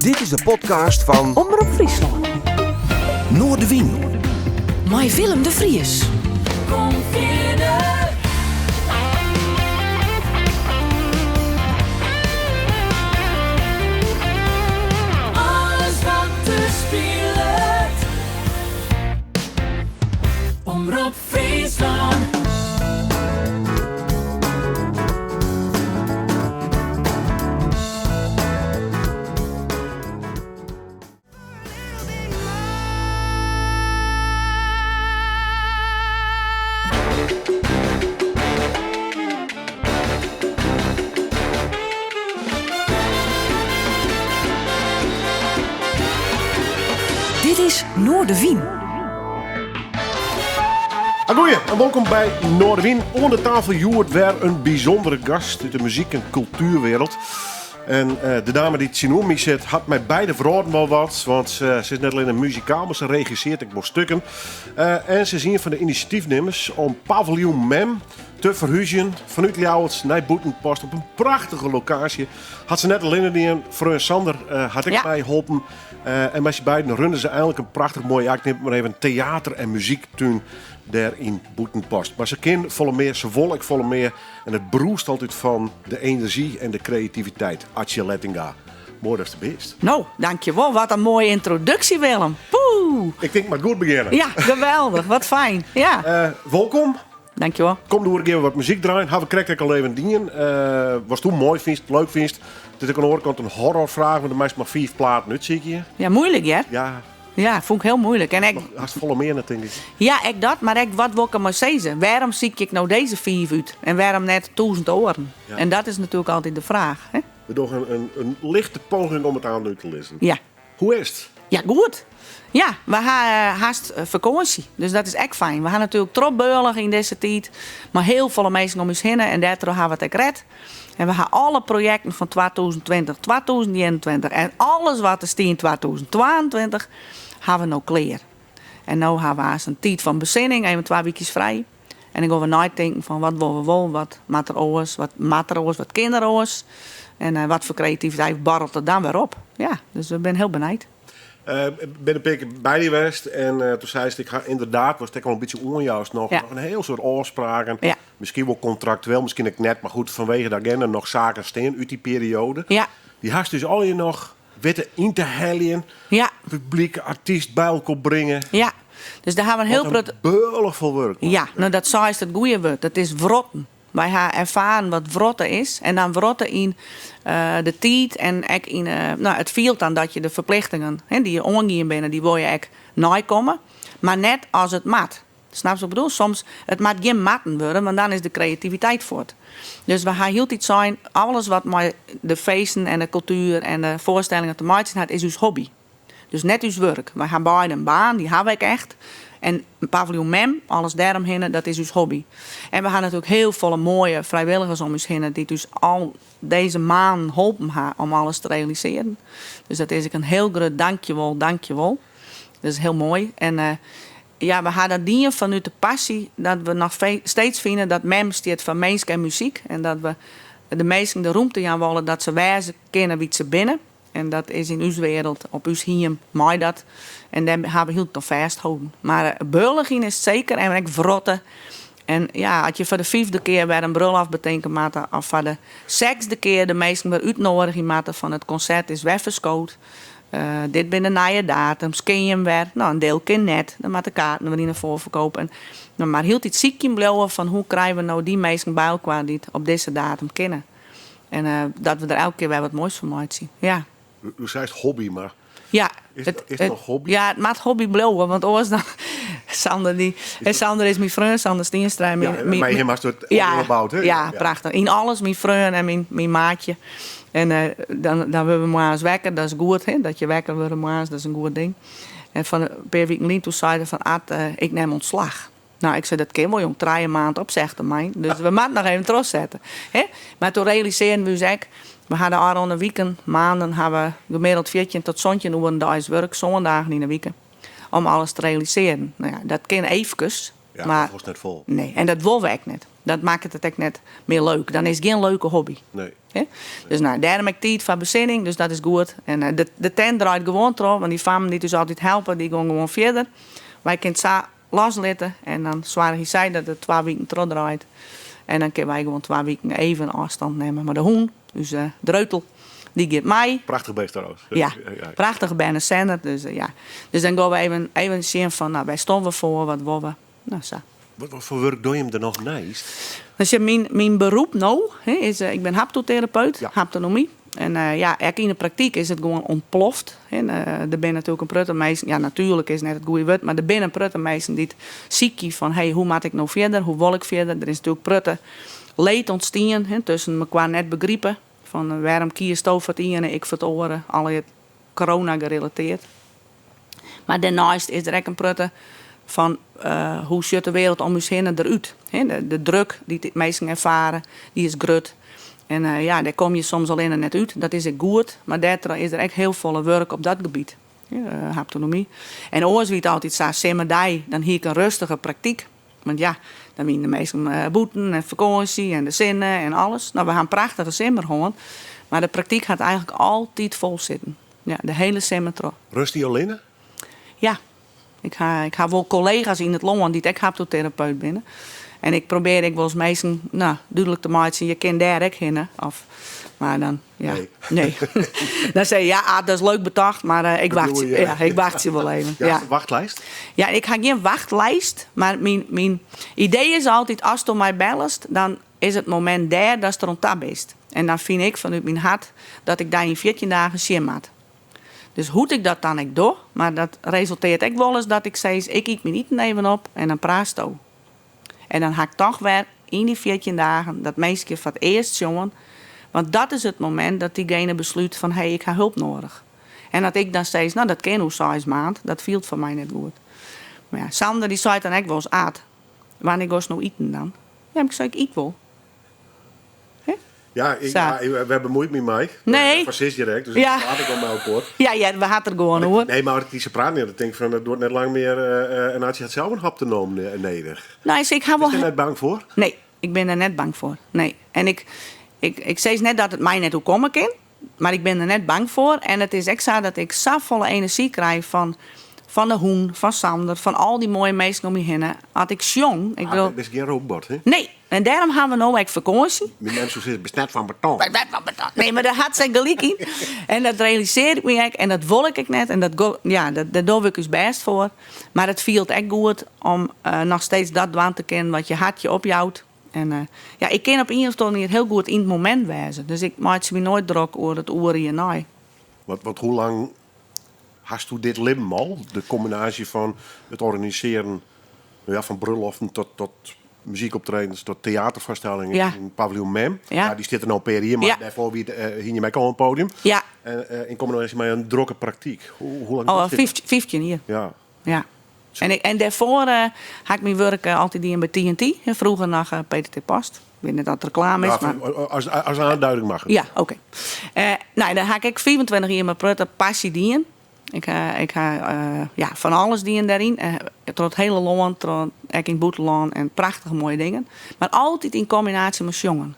Dit is de podcast fan Omrop Fryslân. Noardewyn. Mei Willem de Vries. Kom fierder. Alles wat der spilet. Omrop Fryslân. Dit is Noardewyn. Agoeie en wolkom by Noardewyn. Oan de tafel hjoed wer in bysûndere gast út de muzyk- en kultuerwereld. En de dame dy't tsjinoer my sit hat mei beide wrâlden wol wat, want se is net allinne muzikaal, mar se regissearret ek wol stikken. En se is ien fan de inisjatyfnimmers om Paviljoen Mem te ferhúzjen fanút Ljouwert nei Bûtenpost op in prachtige lokaasje. Hat se net allinne dien, freon Sander hat ek meiholpen. En mei syn beiden runne se einlik in prachtich moai, ja, ik nim it mar even, teater- en muzyktún dêr yn Bûtenpost. Mar se kin folle mear, se wol ek folle mear en it brûst altyd fan de enerzjy en de kreativiteit. Atsje Lettinga, moai datst der bist. No, dankjewol. Wat in moaie yntroduksje, Willem. Poeh! Ik tink, moat goed begjinne. Ja, geweldich. Wat fijn. Ja. Wolkom. Dankjewol. Kom oer, gean we wat muzyk draaien. Ha we krekt ek al even dien. Watsto moai fynst, leuk fynst. It is ek oan de oare kant in horrorfraach, want do meist mar fiif platen útsykje. Ja, moeilik hear. Ja. Ja, fûn ik hiel moeilik. En ek, Hast folle mear net, tink ik. Ja, ek dat, mar ek wat wol ik dermei sizze? Wêrom sykje ik no dizze fiif út en wêrom net tûzen oaren? Ja. En dat is natuerlik altyd de fraach. Hè? We dogge in lichte poging om it oan út te lizzen. Ja. Hoe is it? Ja, goed. Ja, we ha hast fakânsje, dus dat is ek fijn. We ha natuerlik trochbeulige yn dizze tiid, mei hiel folle minsken om ús hinne en dêrtroch ha we it ek red. En we ha alle projekten fan 2020, 2021 en alles wat der stie yn 2022 ha we no klear. En no ha we aanst in tiid fan besinning, even twa wykjes frij. En dan gean we neitinken fan wat wolle we wol, wat moat der oars, wat moat der oars, wat kin der oars. En wat foar kreativiteit borrelt der dan wer op. Ja, dus we binne hiel benijd. Ik bin in pear kear by dy west en toen seist, ik ha ynderdaad, watst ek al in bytsje oanjoust, noch, noch in hiel soad ôfspraken. Miskien wol kontraktueel, miskien ek net, mar goed, fanwege de agenda noch saken stean út dy perioade. Dy hast dus allegear noch witten yn te heljen. Publyk, artyst by elkoar bringe. Ja, dus dêr ha we in hiel Wat in beulich fol wurk. Ja, no dat seist it goede wurd, dat is wrotten. Wy ha erfaren wat wrotte is en dan wrotte yn de tiid en ek yn, no, it fielt dan dat je de ferplichtingen, hè, dy't je oangien binne, dy wolle je ek neikomme, mar net as it moat. Snapst wat ik bedoel? Soms, it moat gjin moatten wurde, want dan is de kreativiteit fuort. Dus we ha hieltyd sein, alles wat mei de feesten en de kultuer en de foarstellingen te meitsjen hat, is ús hobby. Dus net ús wurk. Wy ha beide in baan, dy ha we ek echt. En Paviljoen Mem, alles dêromhinne, dat is ús hobby. En we ha natuerlik hiel folle moaie frijwilligers om ús hinne dy't ús al dizze maanden holpen ha om alles te realisearjen. Dus dat is ek in hiel grut dankjewol, dankjewol. Dat is hiel moai. En ja, we ha dat dien fanút de passy dat we noch steeds fine dat Mem stiet foar minsk en muzyk. En dat we de minsken de rûmte jaan wolle dat se wêze kinne wie't se binne. En dat is yn ús wereld, op ús hiem, mei dat. En dêr ha we hieltyd oan fêstholden. Mar beulich is it seker en ek wrotte. En ja, as je foar de fyfde kear wer in brulloft betinke moatte of foar de sechsde kear de minsken wer útnoadigje moatte fan it konsert is wer ferskood. Dit binne de nije datums, kin jim wer? No, in deel kin net, dan moatte de kaarten wer yn de foarferkoop. En mar hieltyd sykjen bliuwe fan hoe krije we no dy minsken by elkoar dy't op dizze datum kinne. En dat we der elke kear wer wat moais fan meitsje. Ja. Do seist hobby, mar Ja, is it noch hobby? Ja, it moat hobby bliuwe, want oars dan. Sander, dy, Sander is myn freon, Sander Stienstra. Ja, mei him hast it opboud, hè? Ja, prachtich. Yn alles, myn freon en myn maatsje. En dan, dan wurde we moarns wekker, dat is goed, hè, dat je wekker wurde moarns, dat is in goed ding. En fan in pear wiken lyn toen sei er fan, Ad, ik nim ûntslach. No, ik sei, dat kin wol jong, trije maand opsegtermyn. Dus we moatte noch even trochsette. Hè? Mar toen realisearren we ús ek, we ha de ôfrûne wiken, maanden, ha we gemiddeld 14 tot 17 oeren deis wurk, sân dagen yn 'e wike, om alles te realisearjen. No ja, dat kin eefkes. Ja, mar dat wolst net fol. Nee, en dat wolle we ek net. Dat makket it ek net mear leuk. Dan is it gjin leuke hobby. Nee. Dus nou, dêrom ek tiid foar besinning, dus dat is goed. En eh, de, de tent draait gewoan troch, want dy fammen dy't ús altyd helpe, dy gean gewoan fierder. Wy kinne it sa loslitte en dan soargje sy dat it twa wiken trochdraait. En dan kinne wy gewoan twa wiken even ôfstân nimme. Mar de hûn, ús eh, dreutel, dy giet mei. Prachtich beest trouwens. Ja, prachtige Berner Senner. Dus, eh, ja. dus dan gean we even, even sjen fan, nou, wêr stean we foar, wat wolle we. Nou, sa. Wat, wat foar wurk dogge jim der noch neist? Dus ja, myn, myn berop no hè, is, eh, ik bin haptoterapeut, Ja. haptonomie. En eh, ja, ek yn de praktyk is it gewoan ûntploft. Hè. Eh, der binne natuerlik in protte minsken, ja natuerlik is net it goede wurd, mar der binne in protte minsken dy't sykje fan hey, hoe moat ik no fierder, hoe wol ik fierder. Der is natuerlik protte leed ûntstien hè, tusken mekoar net begripe. Fan eh, wêrom kiesto foar it iene, ik foar it oare, allegear corona gerelateerd. Mar dêrneist is der ek in protte fan eh, hoe sjocht de wereld om ús hinne derút. Hè, de, de druk dy't de minsken erfare, dy is grut. En eh, ja, dêr komme je soms allinne net út. Dat is ek goed, mar dêrtroch is der ek hiel folle wurk op dat gebiet. Ja, haptonomie. En oars wie it altyd sa, simmerdei, dan hie ik in rêstige praktyk. Want ja, dan wiene de minsken eh, bûten en fakânsje en de sinne en alles. Nou, we ha in prachtige simmer hân, mar de praktyk hat eigentlik altyd fol sitten. Ja, de hiele simmer troch. Rust dy allinne? Ja, ik ha, ik ha wol kollega's yn it lân dy't ek haptoterapeut binne. En ik probearje ek wolris minsken nou, dúdlik te meitsjen, je kinne dêr ek hinne. Of, mar dan, ja. Nee. Nee. dan sei je, ja, ah, dat is leuk betocht, mar eh, ik Dat wachtsje, doe je. ja, ik wachtsje wol even. Ja, Ja. Wachtlist? Ja, ik ha gjin wachtlist, mar myn, myn idee is altyd, asto my bellest, dan is it momint dêr datst der oan ta bist. En dan fyn ik fanút myn hert dat ik dy yn 14 dagen sjen moat. Dus hoe't ik dat dan ek doch, mar dat resultearret ek wolris dat ik sis, ik yt myn iten even op en dan praatsto. En dan ha ik toch wer yn dy 14 dagen dat minske foar it earst sjoen, want dat is it momint dat dygene beslút fan hé, ik ha help nedich. En dat ik dan sis, nou dat kin oer seis maand, dat fielt foar my net goed. Mar ja, Sander dy seit dan ek wolris, Aat, wannear giest no iten dan? Ja, ik sei, ik yt wol. Hè? Ja, ik, Sa. ja, wêr bemuoit my mei? Nee. Foar sis direkt, dus Ja. ik praat ek al mei elkoar. Ja, ja, we ha it der gewoan oer. Nee, mar dy se praat net. Ik tink fan, it duorret net lang mear eh, en as je hat sels in haptonoom nedich. Nou, ik ha wol. Bist der net bang foar? Nee, ik bin der net bang foar. Nee. En ik, ik, ik sis net dat it my net oerkomme kin, mar ik bin der net bang foar. En it is ek sa dat ik safolle enerzjy krij fan, fan de hûn, fan Sander, fan al dy moaie minsken om my hinne. As ik sjong, ik Ah, wil. bist gjin robot, hè? Nee, en dêrom ha we no ek fakânsje. Myn mem soe sizze, bist net fan beton. Bist net fan beton. Nee, mar dêr hat sy gelyk yn. En dat realisearje ik my ek en dat wol ik ek net. En dat, go- ja, dat, dêr doch ik ús bêst foar. Mar it fielt ek goed om eh, noch steeds dat dwaan te kinnen wat je hert je opjout. En eh, ja, ik kin op ien of oare manier hiel goed yn it momint wêze. Dus ik meitsje my noait drok oer it oere hjirnei. Wat, wat, hoe lang hasto dit libben al? De kombinaasje fan it organisearjen nou ja, fan brulloften tot, tot muzykoptredens, tot teaterfoarstellingen Ja. yn Paviljoen Mem. Ja. Ja, dy stiet der no in pear jier, mar Ja. dêrfoar wie it, eh, hiene jim ek al in podium. Ja. En eh, yn kombinaasje mei in drokke praktyk. Hoe, hoe lang Al dochst dit? 15, 15 jier. Ja. Ja. En, ik, en dêrfoar eh, ha ik myn wurk eh, altyd dien by TNT. En froeger noch eh, PTT Post. Ik wit net oft it reklame is, Ja, mar... as, as oanduiding mag it. Ja, oké. Eh, nou, dêr ha ik ek 25 jier mei protte passy dien. Ik ha, ik ha eh, ja, fan alles dien dêryn. Eh, troch it hiele lân, troch, ek yn it bûtenlân en prachtige moaie dingen. Mar altyd yn kombinaasje mei sjongen.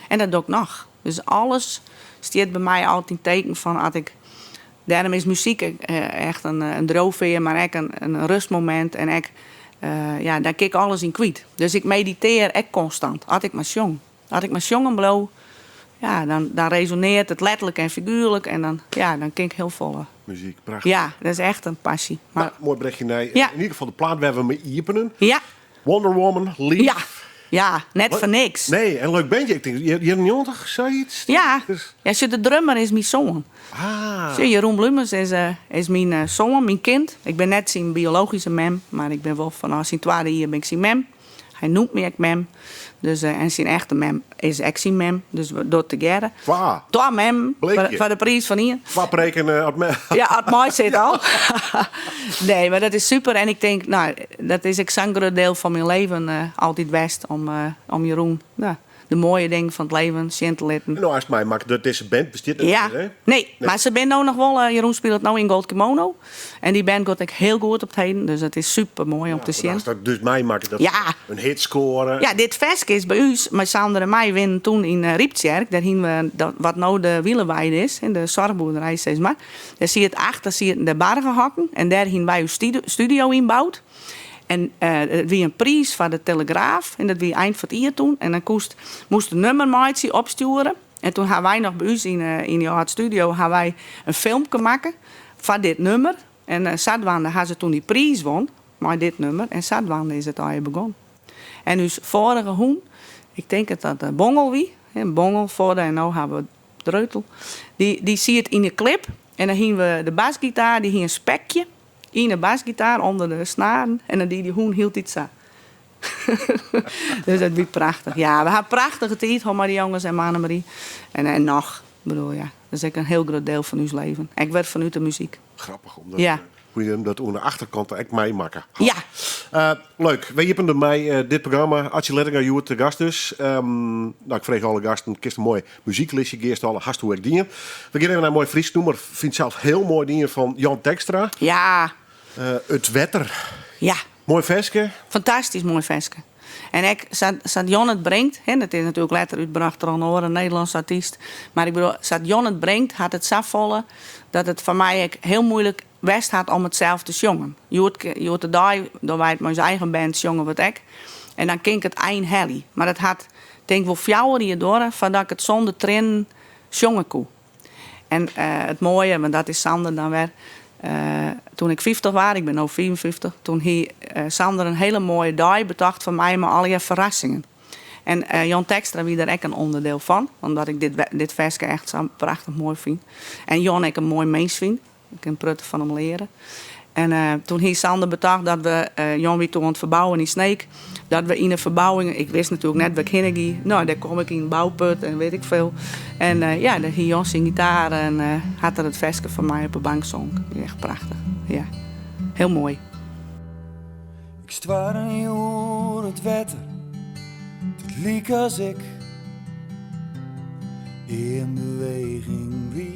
En dat doch ik noch. Dus alles stiet by my altyd yn teken fan as ik. Dêrom is muzyk eh, echt in, in driuwfear, mar ek in, in rêstmomint. En ek, eh, ja, dêr kin ik alles yn kwyt. Dus ik meditearje ek konstant, as ik mar sjong. As ik mar sjongen bliuw, ja, dan, dan resonearret it letterlik en figuerlik. En dan, ja, dan kin ik hiel folle. Muzyk, prachtich. Ja, dat is echt in passy. Mar, Nou, moai brochje nei. Ja. Yn ieder gefal de plaat wêr't we mei iepenen. ja, Wonder Woman, Leaf. ja, ja, net foar niks. Nee, en leuk bandje. Ik tink, jierren 90, sayts? Ja, Dus, ja sjoch, de drummer is myn soan. ah. Sjoch, Jeroen Bloemers is, eh, is myn eh, soan, myn kind. Ik bin net syn biologyske mem, mar ik bin wol fanôf syn twadde jier bin ik syn mem. Hy neamt my ek mem. Dus, eh, en syn echte mem is ek syn mem. Dus we dogge tegearre. Twa. Twa mem, Bleekje. foar, foar de priis fan ien. Twa preken eh, op me. Ja, as it mei sit al. nee, mar dat is super. En ik tink, nou, dat is ek sa'n grut diel fan myn libben eh, altyd west om, eh, om Jeroen nou, de moaie dingen fan it leven sjen te litten. No, ast meimakke dat dizze band bestiet net Ja, mear, hè? nee, mar se binne no noch wol, Jeroen spilet no yn Gold Kimono. En dy band giet ek hiel goed op 't heden, dus it is super moai om te sjen. Ast dat dus meimakke dat Ja. se in hit skoare. Ja, dit ferske is by ús, mei Sander en my wienen toen yn Ryptsjerk. Dêr hienen we dat, wat no de Wieleweide is, de soarchboerderij sis mar. Dêr siet achter sieten de bargehokken en dêr hienen wy ús studio ynboud. En it wie in priis foar de Telegraaf en dat wie ein fan it jier toen. En dan koest, moast in nummer meitsje, opstjoere. En toen ha wy noch by ús yn yn dy âld studio ha wy in filmke makke foar dit nummer. En sadwaande ha se toen dy priis won mei dit nummer en sadwaande is it allegear begûn. En ús foarige hûn, ik tink dat dat de Bongel wie, Bongel, Fodde en no ha we Dreutel. Dy, dy siet yn de klip en dan hienen we de basgitaar, dy hie in spekje yn de basgitaar ûnder de snaren en dan die dy hûn hieltyd sa. Dus dat wie prachtich. Ja, we ha prachtige tiid hân mei de jonges en mei Annemarie. En, en noch, bedoel ja, dat is ek in hiel grut diel fan ús leven. Ek wer fanút de muzyk. Grappich, omdat Ja. hoe je hem dat oan de achterkant ek meimakke. Ja. Leuk. Wy iepenen mei dit programma. Atsje Lettinga hjoed te gast dus. Nou, ik freegje alle gasten, kinst in moai muzyklistje gearstalle? Hast hoe ek dien. We gean even nei in moai Frysk nûmer. Fyn it sels hiel moai dien fan Jan Tekstra. Ja. It wetter. Ja. Moai ferske. Fantastysk moai ferske. En ek sa't Jan it bringt, hè, dat is natuerlik letter útbrocht troch in oare Nederlânske artyst, mar ik bedoel, sa't Jan it bringt, hat it safolle dat it foar my ek hiel muoilik west hat om it sels te sjongen. Hjoed, hjoed-de-dei, dogge wy it mei ús eigen band, sjonge we it ek. En dan kin ik it ein helje. Mar it hat tink wol fjouwer jier duorre foardat ik it sûnder triennen sjonge koe. En it moaie, want dat is Sander dan wer, toen ik 50 waard, ik bin no 55, toen hie Sander in hiele moaie dei betocht foar my mei allegear ferrassingen. En Jan Tekstra wie dêr ek in ûnderdiel fan, omdat ik dit, dit ferske echt sa prachtich moai fyn. En Jan ek in moai mins fyn. Ik kin in protte fan him leare. En toen hie Sander betocht dat we, Jan wie toen oan it ferbouwen yn Sneek, dat we yn de ferbouwing, ik wist natuerlik net wêr't ik hinne gie, no dêr kom ik yn in bouput en wit ik veel. En ja, dêr hie Jan syn gitaar en hat er it ferske foar my op 'e bank songen. Echt prachtich, ja. Hiel moai. Ik stoar oer it wetter, it like as ik yn beweging wie.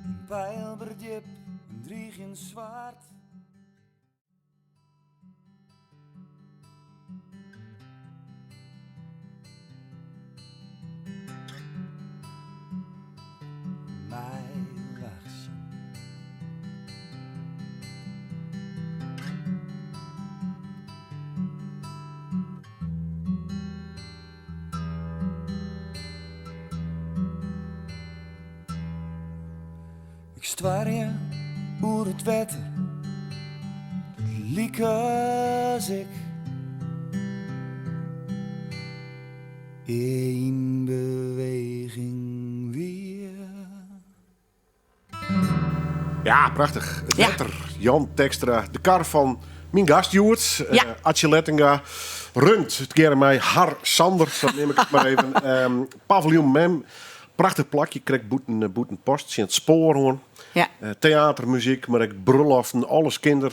In pyl berdjip, in driigjend swart. My wachtsjen. Ik stoarje oer it wetter, it like as ik yn beweging wie. Ja, prachtich. It Ja. wetter, Jan Tekstra, de kar fan myn gast hjoed, Ja. Atsje Lettinga, runt tegearre mei har Sander, sa neam ik it mar even. Paviljoen Mem, prachtich plakje, krekt bûten, Bûtenpost, tsjin it spoar oan. Ja. Teater, muzyk, mar ek brulloften, alles kin der.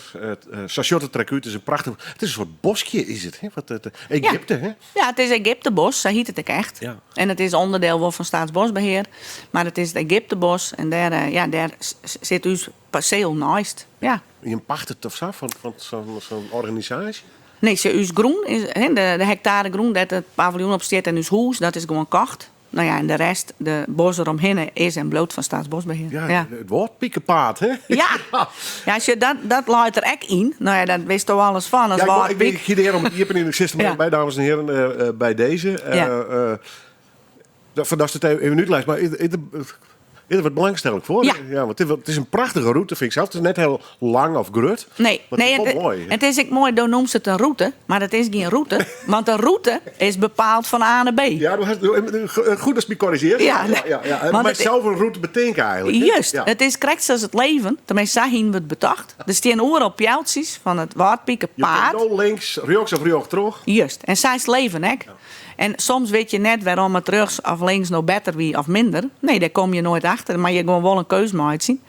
Sa sjocht it der ek út. It is in prachtich, it is in soart boskje is it, hè? Wat, it, Egypte, hè? Ja, it is Egyptebos, sa hjit it ek echt. Ja. En it is ûnderdiel wol fan Staatsbosbehear, mar it is it Egyptebos en dêr, ja, dêr sit ús perseel neist. Ja. Jim pachte it of sa fan sa'n organisaasje? Nee, sjoch, ús grûn is, hè, de hektare grûn dêr't it paviljoen op stiet en ús hûs, dat is gewoan kocht. No ja, en de rest, de bos deromhinne, is en bliuwt fan Staatsbosbehear. Ja, Ja. it Wâldpikepaad, hè? Ja, ja sjoch, dat leit der ek yn. No ja, dêr witsto alles fan as Ja, ik Wâldpyk. ik hie de ear om it iepenjen. Ik sis der mar even by, dames en heren, by dizze. Ja. Foardatst it even útleist, mar is der wat belangstelling foar? Ja. Ja, want it is in prachtige rûte, fyn ik sels. It is net hiel lang of grut. Nee, mar it nee, is wol it, moai. it is ek moai, do noemst it in rûte, mar it is gjin rûte. Want in rûte is bepaald fan A nei B. Ja, do hast, goed datst my korrizjearrest. Ja, ja, ja, ja. want Mar it sels in rûte betinke eigentlik, hè? Juist, Ja. it is krekt sa as it leven. Teminsten, sa hiene we it betocht. Der stean oeral pyltsjes fan it Je Wâldpikepaad. kinne no links, rjochts of rjocht troch. Juist, en sa is it leven ek. En soms wit je net wêrom it rjochts of links no better wie of minder. Nee, dêr komme je noait achter, mar je gewoan wol in keus meitsjen.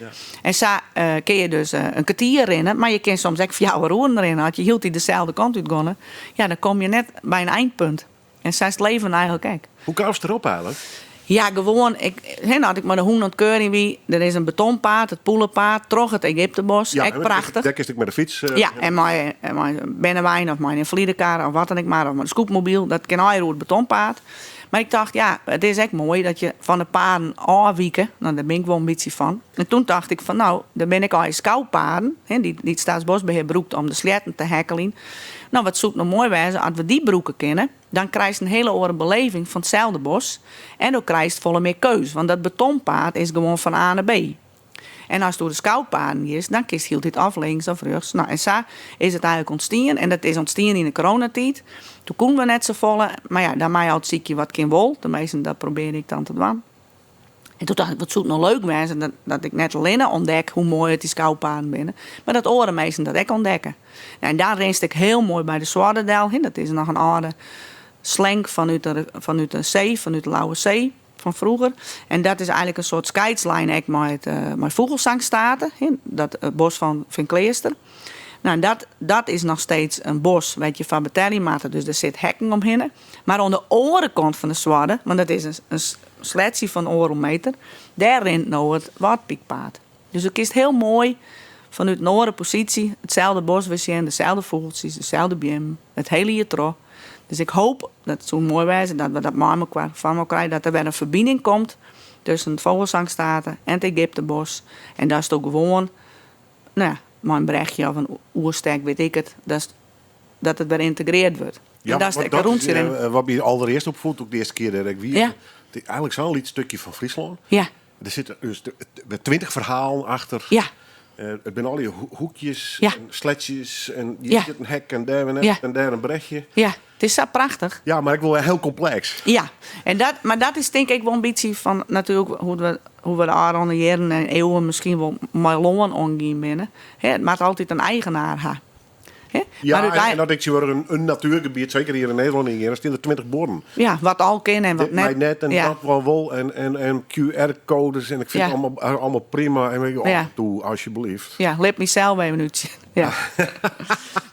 En sa kinne je dus in kertier rinne, mar je kinne soms ek fjouwer oeren rinne. As je hieltyd deselde kant út geane, ja, dan komme je net by in eindpunt. En sa is it leven eigenlik ek. Hoe kaamst derop eigenlik? Ja, gewoan, ik, hè, as ik mei de hûn oan it kuierjen wie, der is in betonpaad, it Poelepaad, troch it Egyptebos, Ja, ek prachtich. Dêr kinst ek mei de fyts. Ja, en mei in bernewein of mei in ynvalidekar of wat dan ek mar, of mei de scootmobyl, dat kin allegear oer it betonpaad. Mar ik tocht, ja, it is ek moai dat je fan de paden ôfwike, no, dêr bin ik wol in bytsje fan. En toen tocht ik fan, no, der binne ek allegear skoupaden, hè, dy't Staatsbosbeheer brûkt om de sleatten te hekkeljen. No, wat soe it no moai wêze as we dy brûke kinne. Dan krijst in hiele oare beleving fan itselde bos en do krijst folle mear keus, want dat betonpaad is gewoan fan A nei B. En ast oer de skoupaden giest, dan kinst hieltyd of links of rjochts. No, en sa is it eigenlik ûntstien en dat is ûntstien yn de coronatiid. Toen koene we net safolle, mar ja, dan moatte je altyd sykje wat kin wol. Teminsten, dat probearje ik dan te dwaan. En toen tocht ik, wat soe it no leuk wêze dat, dat ik net allinne ûntdek hoe moai it dy skoupaden binne, mar dat oare minsken dat ek ûntdekke. En dan rinst ek hiel moai by de Swarte del hin. Dat is noch in âlde slenk fanút de see, fanút de Lauwerssee fan froeger. En dat is eigenlik in soart skeidslijn ek mei it mei Fûgelsangstate, dat bos fan Feankleaster. No, en dat, dat is noch steeds in bos wêr't je foar betelje moatte, dus der sit hekken omhinne. Mar oan de oare kant fan de Swarte, want dat is in sletsje fan oardel meter, dêr rint no it Wâldpykpaad. Dus do kinst hiel moai fanút in oare posysje itselde bos wer sjen, deselde fûgeltsjes, deselde beammen, it hiele jier troch. Dus ik hoop, dat soe moai wêze, dat we dat mei mekoar foar mekoar krije, dat der wer in ferbining komt tusken Fogelsanghstate en it Egyptebos. En datsto gewoan, no ja, mei in brechje of in oerstek, wit ik it, datst dat it wer yntegreard wurdt. Ja, en datst want ek dat in rûntsje is, rinne. wat my alderearst opfoel toen ik de earste kear dêr ek wie. Ja. Het is eigenlik sa'n lyts stikje fan Fryslân. Ja. Der sitte dus 20 ferhalen achter. Ja. It binne allegear hoekjes Ja. en sletsjes en hjir Ja. sit in hek en dêr wer net Ja. en dêr in brechje. Ja, it is sa prachtich. Ja, mar ek wol hiel kompleks. Ja, en dat, mar dat is tink ik wol in bytsje fan natuerlik hoe't we de ôfrûne jierren en iuwen miskien wol mei lân omgien binne. Hè, it moat altyd in eigenaar ha. Ja, Mar en as ik tsjintwurdich in natuergebiet, seker hjir yn Nederlân, yngean, dan stean der 20 buorden. Ja, wat al kin en wat Dit mei net. net en Ja. dat wol wol en QR-codes en ik fyn Ja. it allemaal prima. En ik, oh, Ja. doe alsjeblieft. Ja, lit mysels even útsjen. Ja.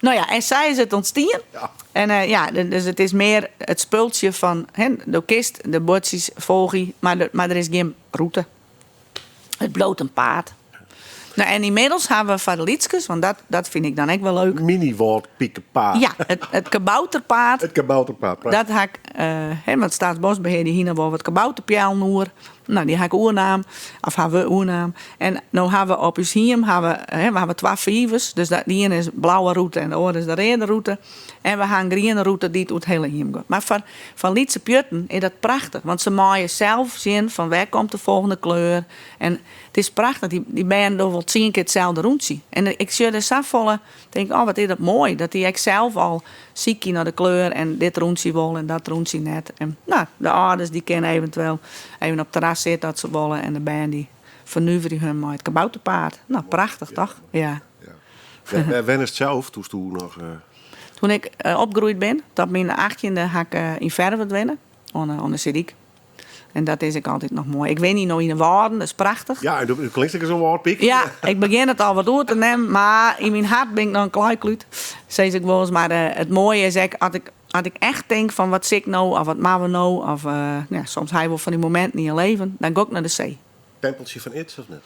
No ja, en sa is it ûntstien. Ja. En ja, dus it is mear it spultsje fan, hè, do kinst de buordsjes folgje, mar der is gjin rûte. It bliuwt in paad. No, en ynmiddels ha we foar de lytskes, want dat, dat fyn ik dan ek wol leuk. Mini-Wâldpikepaad. Ja, it kabouterpaad. It kabouterpaad, prachtich. Dat ha ik, hè, want Staatsbosbeheer dy hiene wol wat kabouterpeallen oer. No, dy ha ik oernaam, of ha we oernaam. En no ha we op ús hiem, ha we, hè, we hawwe twa fivers. Dus dat, de iene is blauwe rûte en de oare is de reade rûte. En we ha in griene rûte dy't oer it hiele hiem giet. Mar foar lytse pjutten is dat prachtich, want se meie sels sjen fan wêr komt de folgjende kleur. En it is prachtich, dy bern dogge wol tsien kear itselde rûntsje. En ik sjoch der safolle, tink oh wat is dat moai, dat dy ek sels al sykje nei de kleur en dit rûntsje wol en dat rûntsje net. En no, de âlders dy kinne eventueel even op it terras sitte as se wolle en de bern dy fernuverje hun mei it kabouterpaad. No, prachtich toch? Ja. Ja. Wêr wennest sels doe'tsto noch? Toen ik opgroeid bin, tot myn achttjinde, ha ik yn Ferwert wenne, oan de Seedyk. En dat is ek altyd noch moai. Ik wenje no yn 'e Wâlden, dat is prachtich. Ja, en do klinkst ek as in Wâldpyk. Ja, ik begjin it al wat oer te nimmen, mar yn myn hert bin ik noch in klaaiklút, sis ik wolris. Mar it moaie is ek, as ik echt tink fan wat sil ik no, of wat moatte we no, of ja, soms ha je wol fan dy mominten yn je leven, dan gean ik nei de see. Tempeltsje fan Ids of net?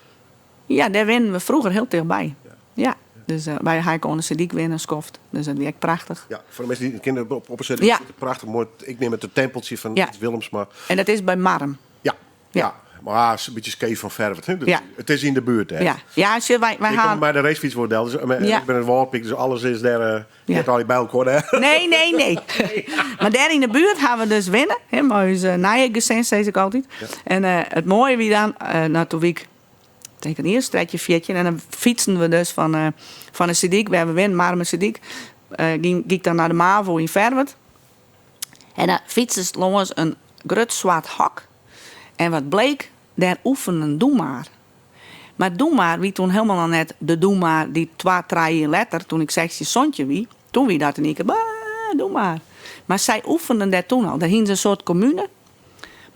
Ja, dêr wennen we froeger hiel tichtby. Ja. Ja, dus wy ha ek oan de Seedyk wenne in skoft. Dus dat wie ek prachtich. Ja, foar de minsken dy't it kenne, op 'e Seedyk Ja. sit prachtich moai. Ik neam it it tempeltsje fan Ja. Ids Willemsma. En dat is by Marrum. Ja, Ja. ja. Mar is in bytsje skeef fan Ferwert. Hè? Ja. It is yn de buert dêr. Ja, ja, sjoch, wy Ik ha kom by de racefyts wol del, dus Ja. ik bin in Wâldpyk, dus alles is dêr, Ja. net al by elkoar dêr. Nee, nee, nee. Mar dêr yn de buert ha we dus wenne, hè, mei ús nije gesin, sis ik altyd. En it moaie wie dan, no, toen wie ik tink in jier as 13, 14, en dan fytsten we dus fan de Seedyk, wêr we wennen, Marrumer Seedyk, gie ik dan nei de MAVO yn Ferwert. En dan fytstest lâns in grut swart hok. En wat bleek, dêr oefenen Doe Maar. Mar Doe Maar wie toen hielendal noch net de Doe Maar dy't twa, trije jier letter, toen ik 16, 17 wie, toen wie dat yn ien kear, bah, Doe Maar. Mar sy oefenden dêr toen al. Dêr hiene se in soart kommune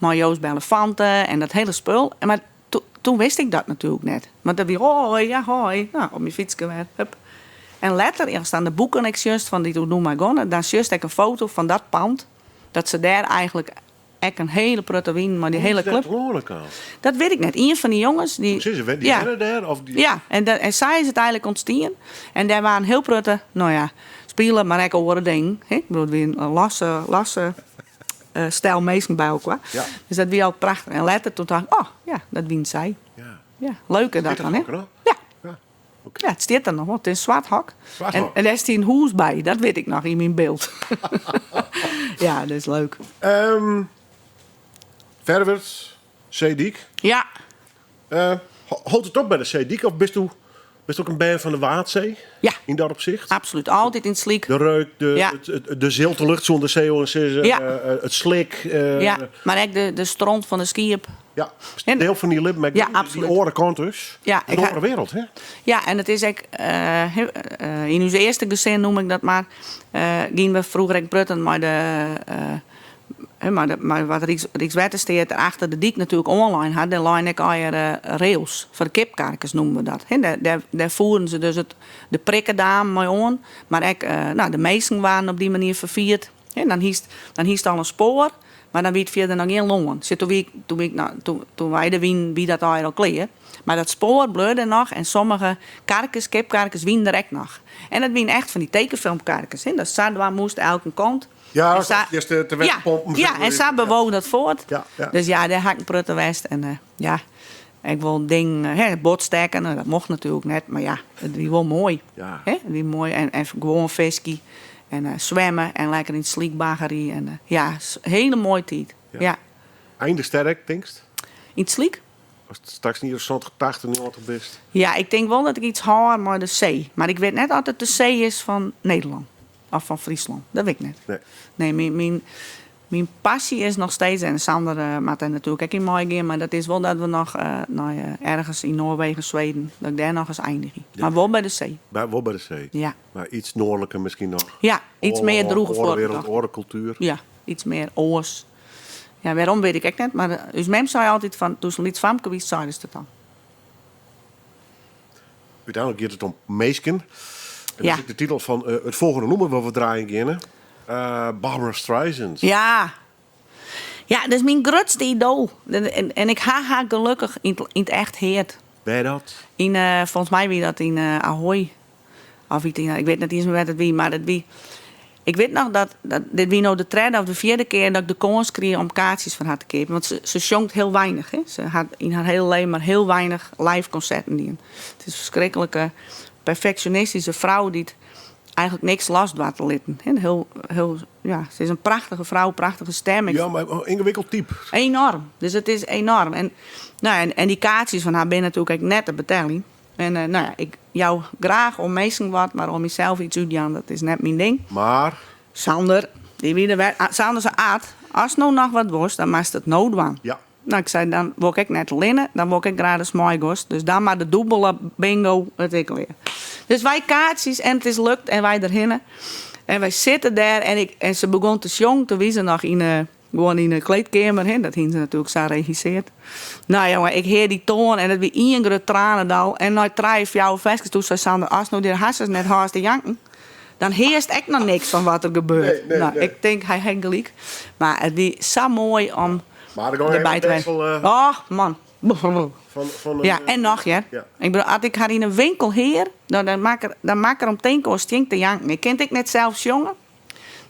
mei Joost Belinfante en dat hiele spul. En mar toen wist ik dat natuerlik net. Want dat wie hoi, ja hoi. No, op myn fytske wer, hup. En letter, ast dan de boeken ek sjochst fan dy't oer doe mar gongen, dan sjochst ek in foto fan dat pand, dat se dêr eigentlik ek in hiele protte wienen mei dy hiele klup. Hoe is dat telâne kaam? Dat wit ik net. Ien fan dy jonges dy. Hoe sizze we, dy Ja. wenne dêr? Of dy... Ja, en, en sa is it eigentlik ûntstien. En dêr waarden hiel protte, no ja, spile, mar ek oare dingen. Hè? Ik bedoel, it wie in losse, losse stel minsken by elkoar. Ja. Dus dat wie al prachtich. En letter toen tocht ik, oh ja, dat wienen sy. Ja. Ja, leuk is dat Stiet dan, hè? dat hok noch? Ja. Ja. Oké. Ja, it stiet der noch wol. It is in swart hok. Swart En, hok. en dêr stiet in hûs by, dat wit ik noch yn myn byld. ja, dat is leuk. Ferwert, Seedyk. Ja. Hâldt it op by de Seedyk of bist bist ek in bern fan de Waadsee? Ja. Yn dat opsicht? Absolút. Altyd yn it slyk. De reuk, de, Ja. het, de zilte lucht sûnder see oan sizze, Ja. it slik. Ja, mar ek de stront fan de skiep. Ja, En- deel fan dyn libben, mar Ja, die absoluut. oare kant dus. Ja, Een ik ha- oare wereld, hè? Ja, en it is ek, yn ús earste gesin noem ik dat mar, giene we froeger ek prutten mei de, hè, mei wat Rykswettersteat der achter de dyk natuerlik oanlein hat. Dêr leine ek allegear rails foar de kipkarkers noemen we dat. Hè, dêr foeren se dus de prikkedaam mei oan, mar ek no, de minsken waarden op dy manier ferfierd. Hè, dan hiest al in spoar, mar dan wie it fierder noch gjin lân. Sjoch, toen wie ik, toen wie ik, no, toen, toen wy der wienen, wie dat allegear al klear. Mar dat spoar bleau der noch en sommige karkes, kipkarkes, wienen der ek noch. En dat wienen echt fan dy tekenfilmkarkes, hè, dat sa moast elke kant. Ja, En sa- eerst de Ja, wetterpompen. ja, en sa bewoog dat voort. Ja, ja. Dus ja, dêr ha ik in protte west. En ja, ik wol dingen, hè, botstekken, nou, dat mocht natuerlik net, mar ja, it wie wol moai. Ja. Hè, it wie moai. En gewoan fiskje en swimme en lekker yn it slyk baggerje. En ja, hiele moaie tiid. Ja. Ja. Einde sterk, tinkst? Yn it slyk? Ast straks yn 70, 80, 90 bist. Ja, ik tink wol dat ik iets hâld mei de see. Mar ik wit net oft it de see is fan Nederlân of fan Fryslân. Dat wit ik net. Nee. Nee, myn passy is noch steeds, en Sander moat dêr natuerlik ek yn meigean, mar dat is wol dat we noch nei ergens yn Noarwegen, Sweden, dat ik dêr noch ris eindigje. Ja. Mar wol by de see. Wol by de see. Ja. Mar iets noardliker miskien noch. Ja, iets mear drûge Oare fuotten wereld, noch. oare kultuer. Ja, iets mear oars. Ja, wêrom wit ik ek net, mar ús mem sei altyd fan, doe'tst in lyts famke wiest, seidest it al. Uteinlik giet it om minsken. En dat Ja. is ek de titel fan it folgjende nûmer wat we draaien geane. Barbra Streisand. Ja. Ja, dat is myn grutste idoal. En ik ha har gelokkich yn it echt heard. Wêr dat? Yn, folgens my wie dat yn Ahoy. Of yn, ik wit net iens mear wêr't it wie, mar it wie... Ik wit noch dat dit wie no de tredde of de fjirde kear dat ik de kâns krige om kaartsjes foar har te keapjen. Want se sjongt hiel weinich. Hè? Se hat yn har hiele leven mar hiel weinich live konserten dien. It is in ferskriklike perfeksjonistyske frou dy't eigentlik niks los doart te litten. Hè? Hiel, hiel, ja, se is in prachtige frou, prachtige stim. Ik Ja, mar in yngewikkeld type. Enorm. Dus it is enorm. En, no, en dy kaartsjes fan har binne natuerlik ek net te beteljen. En no ja, ik jou graach om minsken wat, mar om mysels iets útjaan, dat is net myn ding. Mar? Sander, dy wie der wer. Ah, Sander sei, Ad, ast no noch wat wolst, dan moatst it no dwaan. Ja. No, ik sei, dan wol ik ek net allinne, dan wol ik ek graach datst meigost. Dus dan mar de dûbele bingo, it ik lear. Dus wy kaartsjes en it is lukt en wy derhinne. En wy sitte dêr en, ik, en se begûn te sjongen, toen wie se noch yn 'e, gewoan yn 'e kleedkeamer, hè. Dat hiene se natuerlik sa regissearre. No jonge, ik hear dy toan en it wie ien grut tranendal. En nei trije, fjouwer ferskes, toen sei Sander, ast no dy harsens net hâldst te janken, dan hearst ek noch niks fan wat der gebeurt. Nee, nee, No, nee. ik tink, hy hat gelyk. Mar it wie sa moai om Mar dan derby te best wêzen. wel, Oh, man. Fan Ja, een, en noch, hear. Ja. Ik bedoel, as ik har yn in winkel hear, dan mak er om tinken oan stink te janken. Ik kin it ek net sels sjonge.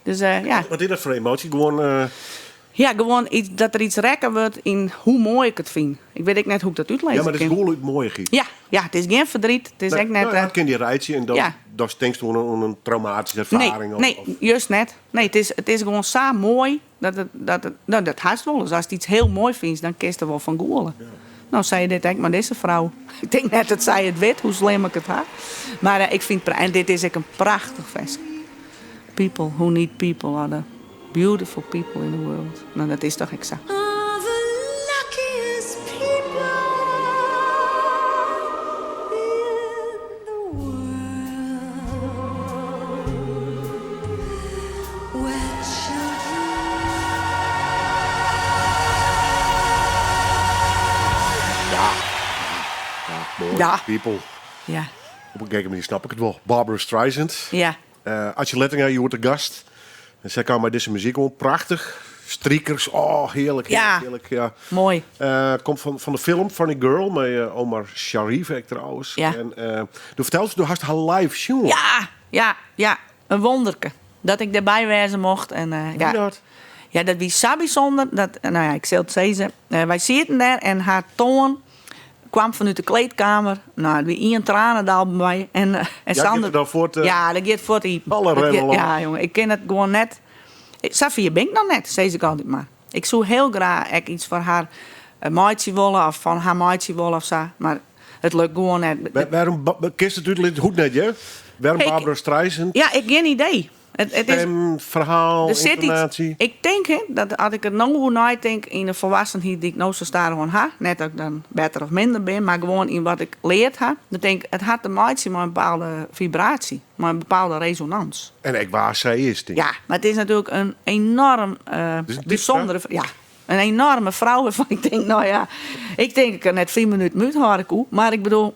Dus ja. Wat is dat foar emoasje? Gewoan, Ja, gewoan iets, dat der iets rekke wurdt yn hoe moai ik it fyn. Ik wit ek net hoe ik dat útlizze Ja, mar it is kin. gewoan út moaiïchheid. Ja, ja, it is gjin ferdriet. It is Nee, ek net, no ja, it kin dy reitsje en dan, ja. dan tinkst oan in traumatyske Nee, erfaring. nee, of juist net. Nee, it is gewoan sa moai dat it, no, dat hast wolris. Ast iets hiel moai fynst, dan kinst der wol fan gûle. Ja. No, sei dit ek mei dizze frou. Ik tink net dat sy it wit, hoe slim ik it ha. Mar ik fyn it en dit is ek in prachtich ferske. People who need people are the beautiful people in the world. No, dat is dochs ek sa. Are the luckiest people in the world. Where Moai. Ja. People. Ja. Op in gekke manier snap ik it wol. Barbra Streisand. Ja. Atsje Lettinga hjoed te gast. En sy kaam mei dizze muzyk oan. Prachtich. Strikers. Oh, hearlik, hearlik, Ja. hearlik. Ja. Moai. Komt fan de film Funny Girl mei Omar Sharif ek trouwens. Ja. En do fertelst, do hast har live sjoen. Ja, ja, ja. In wonderke. Dat ik dêrby wêze mocht. En, Hoe ja. dat? Ja, dat wie sa bysûnder. Dat, no ja, ik sil it sizze. Wy sieten dêr en har toan kwam fanút de kleedkamer. No, it wie ien tranendal by my. En Ja, giet Sander it dan fuort, Ja, dat giet fuort iepen. Alle Dat giet- remmen los. Ja, jonge, ik kin it gewoan net. Safier bin ik noch net, sis ik altyd mar. Ik soe hiel graach ek iets foar har meitsje wolle of fan har meitsje wolle of sa, mar it lukt gewoan net. Wêrom, kinst it útlizze? Hoecht net, hear. Wêrom Ik Barbra Streisand? Ja, ik gjin idee. It is, Stem, ferhaal, der sit iets, yntonaasje. ik tink hè, dat as ik der no oer neitink yn de folwassenheid dy't ik no sa stadichoan ha, net dat ik dan better of minder bin, mar gewoan yn wat ik leard ha, dan tink ik, it hat te meitsjen mei in bepaalde fibraasje, mei in bepaalde resonans. En ek wa sy is, tink ik. Ja, mar it is natuerlik in enoarm Het is in type, bysûndere, ja, in enoarme frou wêrfan ik tink, no ja, ik tink ik kin net 5 minuten úthâlde koe, mar ik bedoel,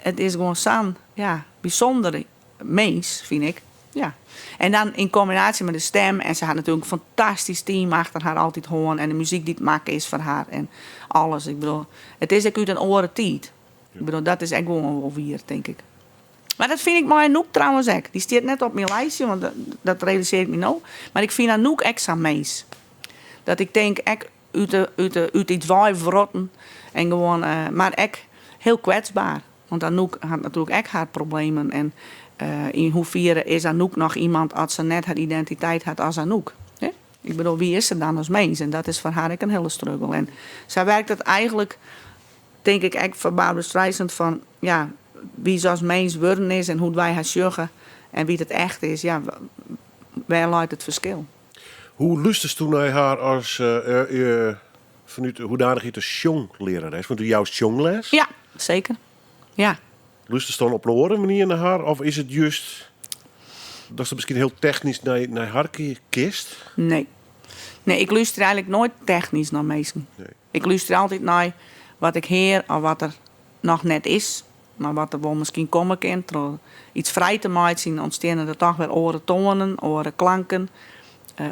it is gewoan sa'n, ja, bysûndere mins, fyn ik. Ja. En dan yn kombinaasje mei de stem en se hat natuerlik in fantastysk team achter har altyd hân en de muzyk dy't makke is foar har en alles. Ik bedoel, it is ek út in oare tiid. Ik bedoel, dat is ek gewoan wol wier, tink ik. Mar dat fyn ik mei Anouk trouwens ek. Dy stiet net op myn lijstje, want dat realisearje ik my no. Mar ik fyn Anouk ek sa'n mins. Dat ik tink, ek út iets weiwrotten en gewoan, mar ek hiel kwetsber. Want Anouk hat natuerlik ek har problemen en yn hoefiere is Anouk noch iemand as se net har identiteit hat as Anouk? Hè? Ik bedoel, wie is se dan as mins? En dat is foar har ek in hiele struggle. En sa werkt it eigenlik, tink ik, ek foar Barbra Streisand fan, ja, wie se as mins wurden is en hoe't wy har sjogge en wie't it echt is, ja, wêr leit it ferskil? Hoe lústersto nei har as fanút de hoedanichheid as sjonglearares? Want do joust sjongles. Ja, seker. Ja. Lústerst dan op in oare manier nei har? Of is it just datst miskien hiel technysk nei har kinst? Nee. Nee, ik lústerje eigenlik noait technysk nei minsken. Nee. Ik lústerje altyd nei wat ik hear of wat der noch net is, mar wat der wol miskien komme kin. Troch iets frij te meitsjen ûntsteane der toch wer oare toanen, oare klanken,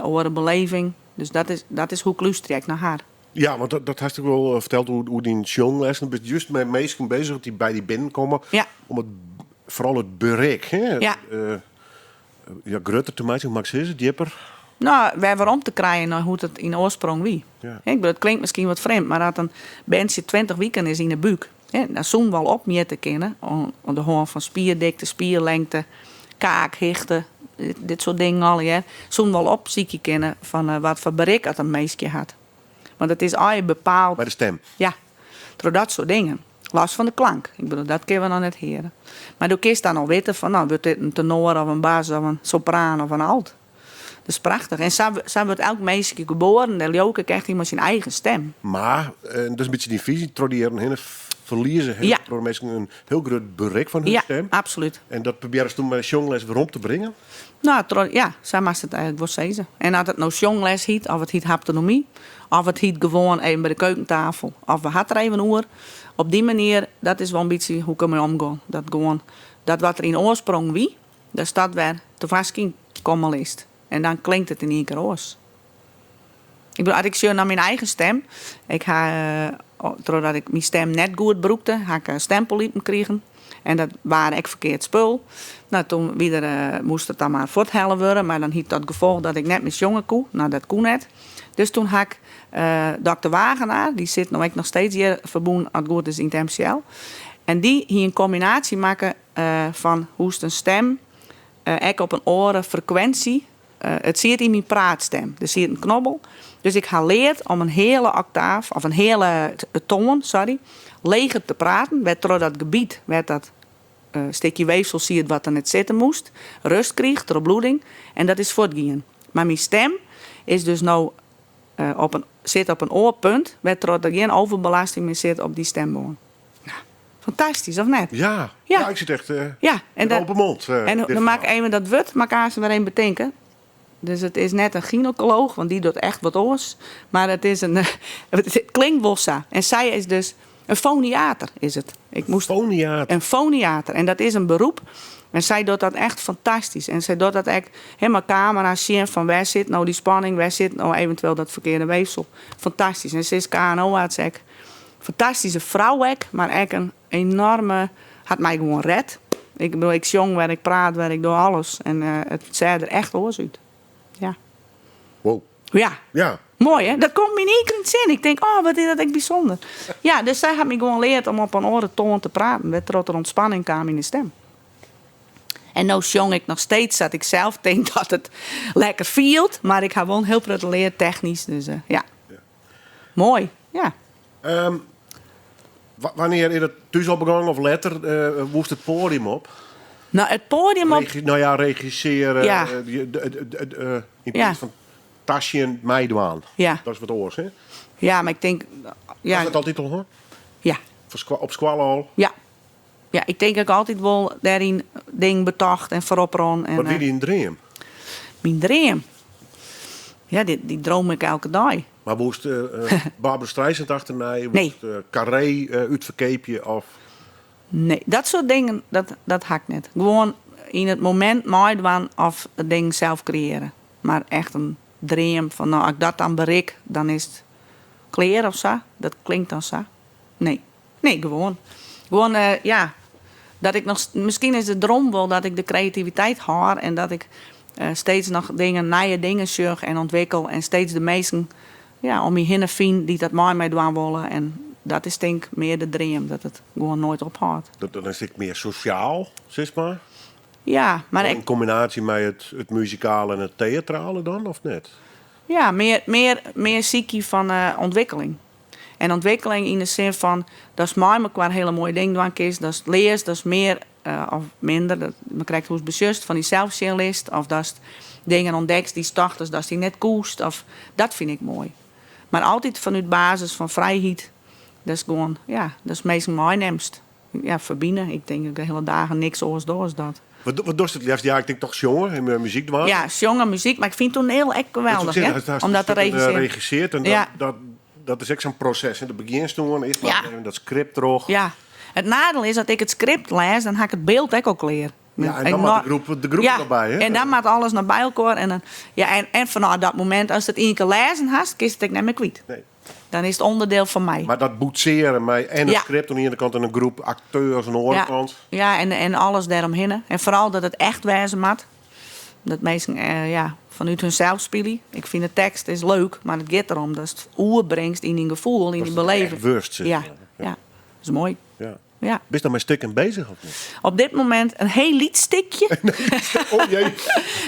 oare beleving. Dus dat is hoe't ik lústerje ek nei har. Ja, want dat hast ek wol ferteld oer dyn sjonglessen. Do bist just mei minsken bezich dy't by dy binnenkomme. Ja. Om it, foaral it berik, hè? Ja. Ja, grutter te meitsjen, hoe moat ik sizze, djipper? No, wer werom te krijen nei hoe't it yn oarsprong wie. Ja. Ik bedoel, it klinkt miskien wat frjemd, mar as in berntsje 20 wiken is yn 'e búk, hè, dan soene we al opmjitte kinne oan de hân fan spierdikte, spierlengte, kaakhichte, dit soart dingen allegear, soene we al opsykje kinne fan wat foar berik at in minskje hat. Want it is allegear bepaald. By de stem? Ja, troch dat soart dingen. Los fan de klank. Ik bedoel, dat kinne we noch net heare. Mar do kinst dan al witte fan, no, wurdt dit in tenor of in bas of in sopraan of in alt. Dat is prachtich. En sa wurdt elk minskje geboaren, dêr leau ik ek echt yn, mei syn eigen stem. Mar, dat is in bytsje dyn fisy, troch de jierren hinne ferlieze hiel Ja. protte minsken in hiel grut berik fan hun Ja, stem. absolút. En dat probearrest do mei sjongles werom te bringen? No, troch, ja, sa moatst it eigenlik wol sizze. En as it no sjongles hyt, of it hyt haptonomy, of it hyt gewoan even by de keukentafel, of we ha it der even oer. Op dy manier, dat is wol in bytsje hoe't ik dermei omgean. Dat gewoan, dat wat der yn oarsprong wie, datst dat wer tefoarskyn komme litst. En dan klinkt it yn ien kear oars. Ik bedoel, as ik sjoch nei myn eigen stem, ik ha, trochdat ik myn stem net goed brûkte, ha ik stempolypen krigen. En dat waard ek ferkeard spul. No, toen wie der, moast it dan mar fuorthelle wurde, mar dan hie it tot gefolch dat ik net mear sjonge koe. No, dat koe net. Dus toen ha ik dokter Wagenaar, dy sit no ek noch steeds hjir ferbûn, as it goed is, yn it MCL. En dy hie in kombinaasje makke fan hoe'tst in stem ek op in oare frekwinsje. It siet yn myn praatstem. Der siet in knobbel. Dus ik ha leard om in heale oktaaf, of in heale toan, sorry, leger te praten, wêrtroch dat gebiet wêr't dat stikje weefsel siet wat der net sitte moast, rêst kriich troch bloeding en dat is fuortgien. Mar myn stem is dus no op in, sit op in oar punt, wêrtroch der gjin overbelasting mear sit op dy stembân. Nou, fantastysk, of net? Ja. Ja. Ja, ik sit echt Ja, en met dat open mond. En dit dan maak ik verhaal. even dat wurd, moat ik aanst wer even betinke. Dus it is net in gynaekoloog, want dy docht echt wat oars. Mar it is in, it klinkt wol sa. En sy is dus. In foniater is it. Ik moast Foniater? In foniater. En dat is in beroep. En sy docht dat echt fantastysk. En sy docht dat ek mei kamera's sjen fan wêr sit no dy spanning, wêr sit no eventueel dat ferkearde weefsel. Fantastysk. En se is KNO-arts ek. Fantastyske frou ek, mar ek in enoarme, hat my gewoan ret. Ik bedoel, ik sjong wer, ik praat wer, ik doch alles. En it seach der echt oars út. Ja. Wow. Ja. Ja. Moai hè? Dat komt my yn ien kear yn it sin. Ik tink, oh, wat is dat ek bysûnder. Ja, dus sy hat my gewoan leard om op in oare toan te praten, wêrtroch't der ûntspanning kaam yn de stim. En no sjong ik noch steeds sa't ik sels tink dat it lekker fielt, mar ik ha wol in hiel protte leard technysk, dus ja. Moai, ja. Wannear is it thús al begûn of letter? Woest it poadium op? No, it poadium op. No ja, regissearje. Ja. Yn plaats fan tasjen meidwaan. Ja. Dat is wat oars, hè? Ja, mar ik tink, ja. Was dat altyd al, hoor? Ja. Op skoalle al? Ja. Ja, ik tink ek altyd wol dêryn dingen betocht en foarop rûn. En, Wat wie dyn dream? Myn dream? Ja, dy droom ik elke dei. Mar woest Barbra Streisand achternei? Nee. Woest Carré útferkeapje of? Nee, dat soart dingen, dat ha ik net. Gewoan yn it momint meidwaan of it ding sels kreëarje. Mar echt in dream fan, no, as ik dat dan berik, dan is it klear of sa. Dat klinkt dan sa. Nee. Nee, gewoan. Gewoan, ja, dat ik noch, miskien is de droom wol dat ik de kreativiteit hâld en dat ik steeds noch dingen, nije dingen sjoch en ûntwikkel en steeds de minsken, ja, om my hinne fyn dy't dat mei my dwaan wolle. En dat is tink ik mear de dream, dat it gewoan noait ophâldt. Dan is it ek mear sosjaal, sis mar? Ja, mar ek. Yn kombinaasje mei it muzikale en it teatrale dan, of net? Ja, mear, mear, mear sykje fan ûntwikkeling. En ûntwikkeling yn de sin fan datst mei mekoar hiele moaie dingen dwaan kinst, datst learst, datst mear of minder, dat mar krekt hoe'tst besjochst, fan dysels sjen litst of datst dingen ûntdekst dy'tst tochtest datst dy net koest of dat fyn ik moai. Mar altyd fanút basis fan frijheid, datst gewoan, ja, datst minsken meinimst. Ja, ferbine. Ik tink dat ik de hiele dagen niks oars doch as dat. Wat dochst it leafst? Ja, ik tink toch sjonge en muzyk dwaan. Ja, sjonge, muzyk, mar ik fyn toaniel ek geweldich, hè. Om dat te regissearjen. Regissearret en dat, dat is ek sa'n proses. Hè. Do begjinst oan, earst mar even dat skript troch. Ja. It neidiel is, as ik it skript lês, dan ha ik it byld ek al klear. Ja, en dan moat de groep der noch by, hè? En dan moat alles noch by elkoar. En, dan, ja, en fanôf dat momint, ast it ien kear lêzen hast, kinst it ek net mear kwyt. Nee. Dan is it ûnderdiel fan my. Mar dat boetsearen mei en it skript oan de iene kant en in groep akteurs oan de oare kant. Ja, en alles dêromhinne. En foaral dat it echt wêze moat. Dat minsken ja, fanút hunsels spylje. Ik fyn de tekst is leuk, mar it giet derom datst it oerbringst yn dyn gefoel, yn dyn beleving. Datst it echt wurdst, sis Ja, mar. ja. Dat is moai. Ja. Ja. Bist no mei stikken bezich of net? Op dit momint in hiel lyts stikje. Oh jee.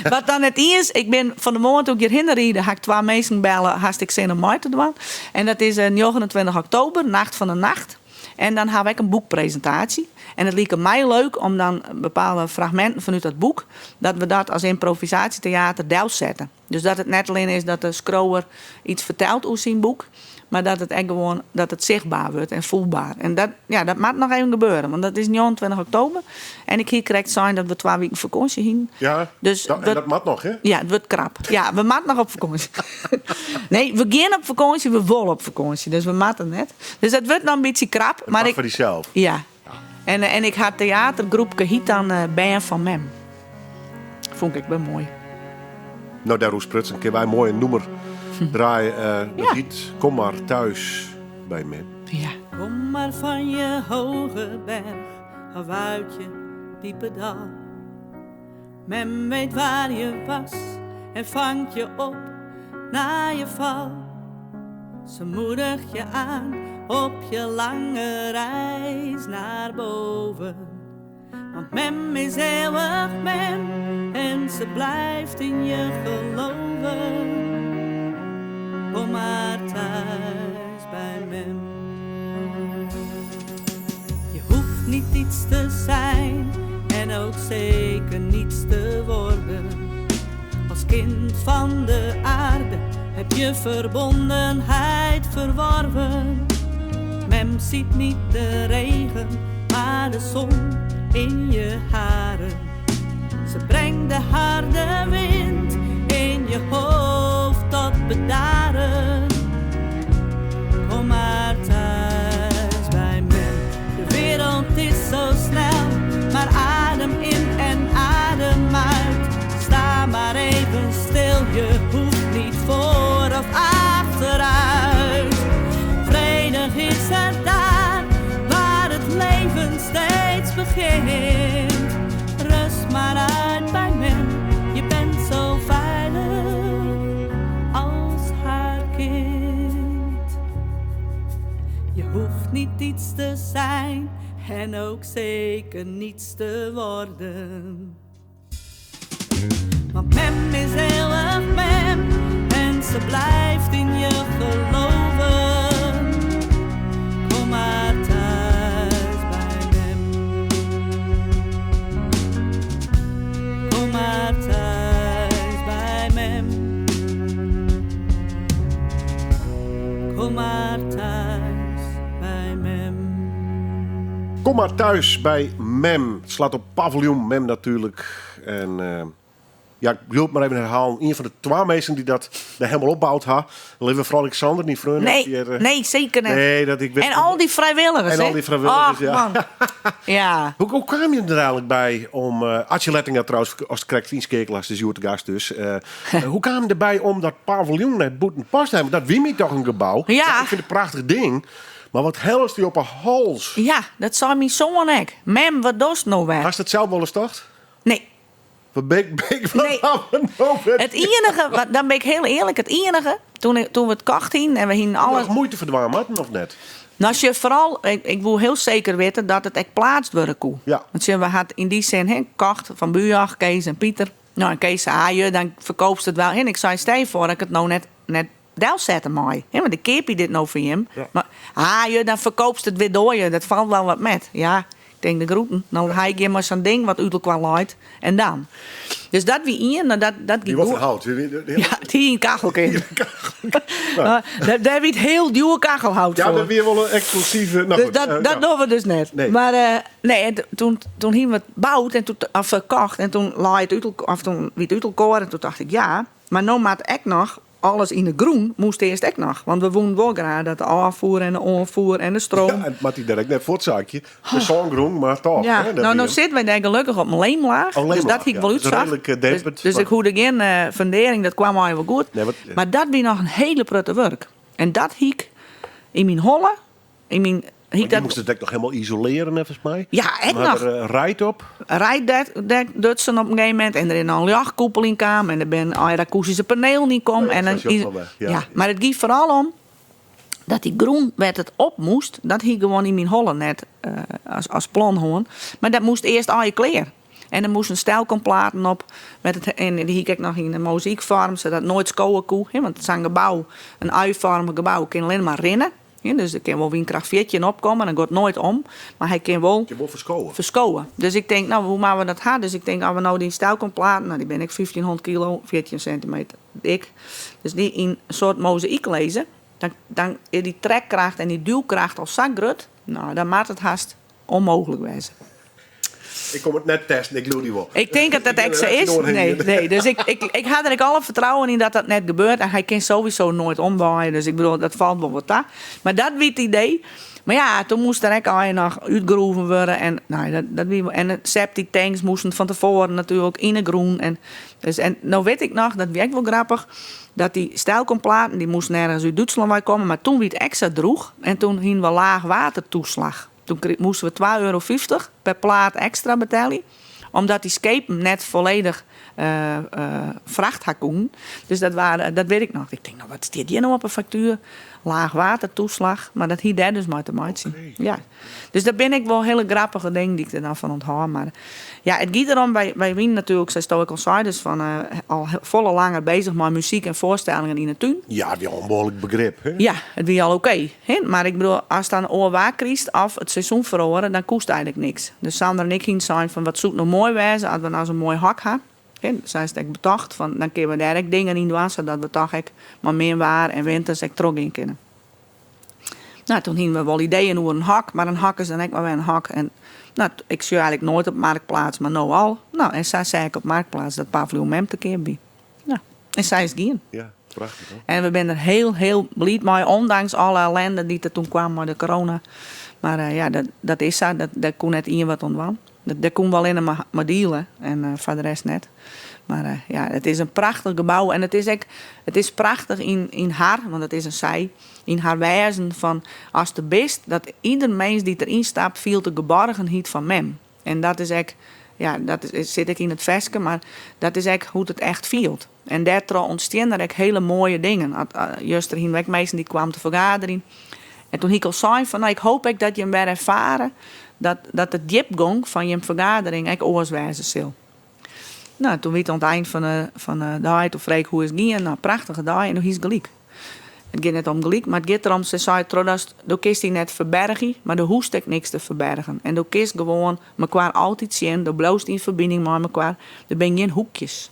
Wat dan net iens, ik bin fan 'e moarn toen ik hjirhinne ride, ha ik twa minsken belle, hast ek sin om mei te dwaan. En dat is 29 oktober, Nacht van de Nacht. En dan ha we ek in boekpresintaasje. En it like my leuk om dan bepaalde fragminten fanút dat boek, dat we dat as ymprovisaasjeteater delsette. Dus dat it net allinne is dat de skriuwer iets fertelt oer syn boek, mar dat it ek gewoan dat it sichtber wurdt en fielber. En dat, ja, dat moat noch even gebeure, want dat is 29 oktober. En ik hie krekt sein dat we twa wiken fakânsje hienen. Ja, Dus en dat moat noch, hè? Ja, it wurdt krap. Ja, we moatte noch op fakânsje. Nee, we gean op fakânsje, we wolle op fakânsje, dus we moatte net. Dus dat wurdt noch in bytsje krap. It Mar moat ik, foar dysels. Ja. En ik ha teatergroepke hyt dan Bern fan Mem. Fûn ik ek wer moai. No, dêroer sprutsen, kinne wy moai in nûmer draaie. Dat Ja. hyt Kom maar thuis bij mem. Ja. Kom maar van je hoge berg of uit je diepe dal. Mem weet waar je was en vangt je op na je val. Ze moedigt je aan op je lange reis naar boven. Want mem is eeuwig mem en ze blijft in je geloven. Kom maar thuis bij mem. Je hoeft niet iets te zijn en ook zeker niets te worden. Als kind van de aarde heb je verbondenheid verworven. Mem ziet niet de regen, maar de zon in je haren. Ze brengt de harde wind in je hoofd tot bedaren. Kom maar thuis bij Je hoeft niet iets te zijn en ook zeker niets te worden. Want mem is eeuwig mem en ze blijft in je geloven. Kom maar thuis bij mem. Kom maar thuis bij mem. Kom maar thuis bij mem. Kom maar thuis bij Mem. Het slaat op paviljoen Mem natuurlijk. En ja, ik wil het maar even herhalen. Een van de twee mensen die dat daar helemaal opbouwt ha. Lieve vooral Alexander, niet vreun. Nee, Die er, nee, zeker niet. Nee, dat ik weet En al die vrijwilligers, En al hè? die vrijwilligers, Ach, ja. man. Ja. Hoe kwam je er eigenlijk bij om... Atje Lettinga trouwens, als het correct inskekelaars, de Joert de Gast dus. Hoe kwam je erbij om dat paviljoen naar Boeten-Pas te hebben? Dat wie toch een gebouw? Ja. Ik vind het een prachtig ding. Maar wat hel is die op een hals? Ja, dat zei mijn zoon ook. Mem, wat doet nou weer? Had je dat zelf wel eens dacht? Nee. Wat ben ik, ben ik van Nee. nou weer? Het enige, wat, dan ben ik heel eerlijk, het enige, toen we het kocht hingen en we hingen alles... Nog moeite verdwaan, Martin, of net? Nou, als je vooral, ik wil heel zeker weten dat het echt plaatst worden kon. Ja. Want we hadden in die zin, hè, kocht van Buurjag, Kees en Pieter. Nou, en Kees zei, ah, je, dan verkoopt ze het wel. En ik zei, stel je voor dat ik het nou net deel zetten mij. Hè, want ik keep je dit nou voor hem. Ja. Maar, ah, je, dan verkoopt ze het weer door je. Dat valt wel wat met. Ja, ik denk de groeten. Dan ga ik je maar zo'n ding wat uit elkaar leidt. En dan. Dus dat wie in, nou, dat Die ging wordt goed. van hout. Die, Ja, die in kachel in. Die kachel. Nou, daar wie het heel duur kachelhout Ja, voor. dat weer wel een exclusieve... Nou, Dus goed, dat ja. doen we dus net. Nee. Maar nee, en toen gingen we het bouwd en toen, of verkocht. En toen laai het uit elk-, of toen wie het uit elkaar. En toen dacht ik, ja, maar nou maakt ik nog... Alles in het groen moest eerst ook nog. Want we woonden wel graag dat de afvoer en de onvoer en de stroom. Ja, en maar die direct net voor het zaakje. De zongroen, maar toch. Ja, hè, dat nou weer. zitten wij daar gelukkig op een leemlaag. Oh, leemlaag, Dus dat ik ja. wel Dus uitzag. redelijk, dempend, Dus maar ik hoorde geen fundering, dat kwam al wel goed. Nee, wat, Maar dat was nog een hele prutte werk. En dat hiek in mijn holle, in mijn, hiek Maar die dat moest het dek nog helemaal isoleren, volgens mij. Ja, echt Maar nog. er rijdt op. Rijdt Dutsen op een gegeven moment. En er in een jachtkoepel in kwam. En er ben aeroakoestische paneel niet kom. Oh ja, en dat dan is ook is wel weg, ja. ja, maar het ging vooral om dat die groen werd het op moest. Dat hij gewoon in mijn holle net als plan hoor. Maar dat moest eerst al je kleren. En er moesten stijlkomplaten op. Met het, en die hiek ik nog in de mozaïekvorm, zodat nooit skowen koe. Hè, want het is een gebouw, een uivormig gebouw, kan alleen maar rinnen. Ja, dus er kan wel windkracht 14 opkomen en dat gaat nooit om. Maar hij kan wel Je wil verschowen. verschowen. Dus ik denk, nou, hoe maken we dat hard? Dus ik denk, als we nou die stijlkomplaten, nou, die ben ik 1500 kilo, 14 centimeter dik. Dus die in een soort mozaïek lezen, dan is die trekkracht en die duwkracht al zo groot. Nou, dan maakt het haast onmogelijk wezen. Ik kom het net testen, ik doe die wel. Ik denk dat dat Ik ben echt zo er echt is. doorheen Nee, hier. nee. Dus ik had er alle vertrouwen in dat dat net gebeurt. En hij kan sowieso nooit omwaaien. Dus dat valt wel wat daar. Maar dat wie het idee. Maar ja, toen moest er ook al nog uitgroeven worden. En, nou, dat, dat wie, en de septic tanks moesten van tevoren natuurlijk in het groen. En, dus, en nou weet ik nog, dat werkt wel grappig, dat die stijlkomplaten, die moesten ergens uit Duitsland bij komen. Maar toen wie het extra droeg en toen hingen we laag watertoeslag. Toen moesten we twee euro vijftig per plaat extra betalen. Omdat die schepen net volledig vracht hadden. Dus dat weet ik nog. Ik denk, nou, wat staat hier nou op een factuur? Laag watertoeslag. Maar dat hier daar dus maar te maken. Oké. Ja. Dus daar ben ik wel hele grappige dingen die ik er dan van onthoud. Maar ja, het gaat erom, wij wien natuurlijk, zij stoken al zei, dus van al volle langer bezig met muziek en voorstellingen in de tuin. Ja, die al een behoorlijk begrip. Hè? Ja, het wie al oké. hè? Maar als dan oorwaar kriest of het seizoen verloren, dan koest eigenlijk niks. Dus Sander en ik gingen zijn van wat zoekt nou mooi wezen, als we nou zo'n mooi hak hebben. Hè, zij is het betocht van, dan kunnen we daar ook dingen in doen, zodat we toch ook maar meer waar en winters ook terug in kunnen. Nou, toen gingen we wel ideeën over een hak, maar een hak is dan ook maar weer een hak. En, nou, ik zie eigenlijk nooit op Marktplaats, maar nou al. Nou, en zij zei ik op Marktplaats dat paviljoen Mem te keer bij. Nou, en zij is gaan. Ja, prachtig hoor. En we zijn er heel, heel blij mee, ondanks alle ellende die er toen kwam met de corona. Maar ja, dat is zo, dat kon net iemand wat ontwam. Dat kon wel in een maar dealen en voor de rest net. Maar ja, het is een prachtig gebouw en het is, ook, het is prachtig in haar, want het is een zij, in haar wijzen van als de best, dat ieder mens die erin stapt, viel de geborgenheid van mem. En dat is ook, ja, dat is, zit ik in het veske, maar dat is ook hoe het echt viel. En daardoor ontstaan er ook hele mooie dingen. Juist er heen weg mensen die kwamen te vergaderen. En toen hie ik al sein fan, no, ik hoop ek dat jim wer erfare dat, dat de djipgong fan jim fergadering ek oars wêze sil. No, toen wie it oan it ein fan de, fan de dei, toen frege ik hoe is it gien. No, prachtige dei en doe hiest gelyk. It giet net om gelyk, mar it giet derom, se sei, trochdatst, do kinst dy net ferbergje, mar do hoechst ek niks te ferbergen. En do kinst gewoan mekoar altyd sjen, do bliuwst yn ferbining mei mekoar, der binne gjin hoekjes.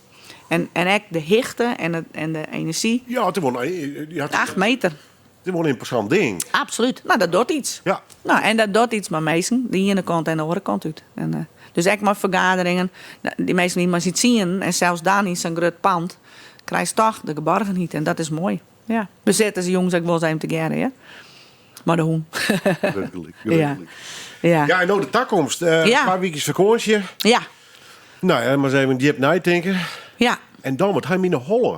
En, en ek de hichte en, it, en de enerzjy. Ja, it is wol, ja, 8 meter. It is wol in ymposant ding. Absolút. No, dat docht iets. Ja. No, en dat docht iets mei minsken, de iene kant en de oare kant út. En, eh, dus ek mei fergaderingen, dy minsken wiene mei syn tsienen en sels dan yn sa'n grut pand krijst toch de geborgenheid en dat is moai. Ja. We sitte se jûns ek wolris even tegearre, ja. Mei de hûn. Grut gelyk, grut Ja. gelyk. Ja. Ja, en no de takomst. Eh, Ja. Twa wykjes fakânsje. Ja. No ja, mar ris even djip neitinke. Ja. En dan, wat ha jim yn 'e holle?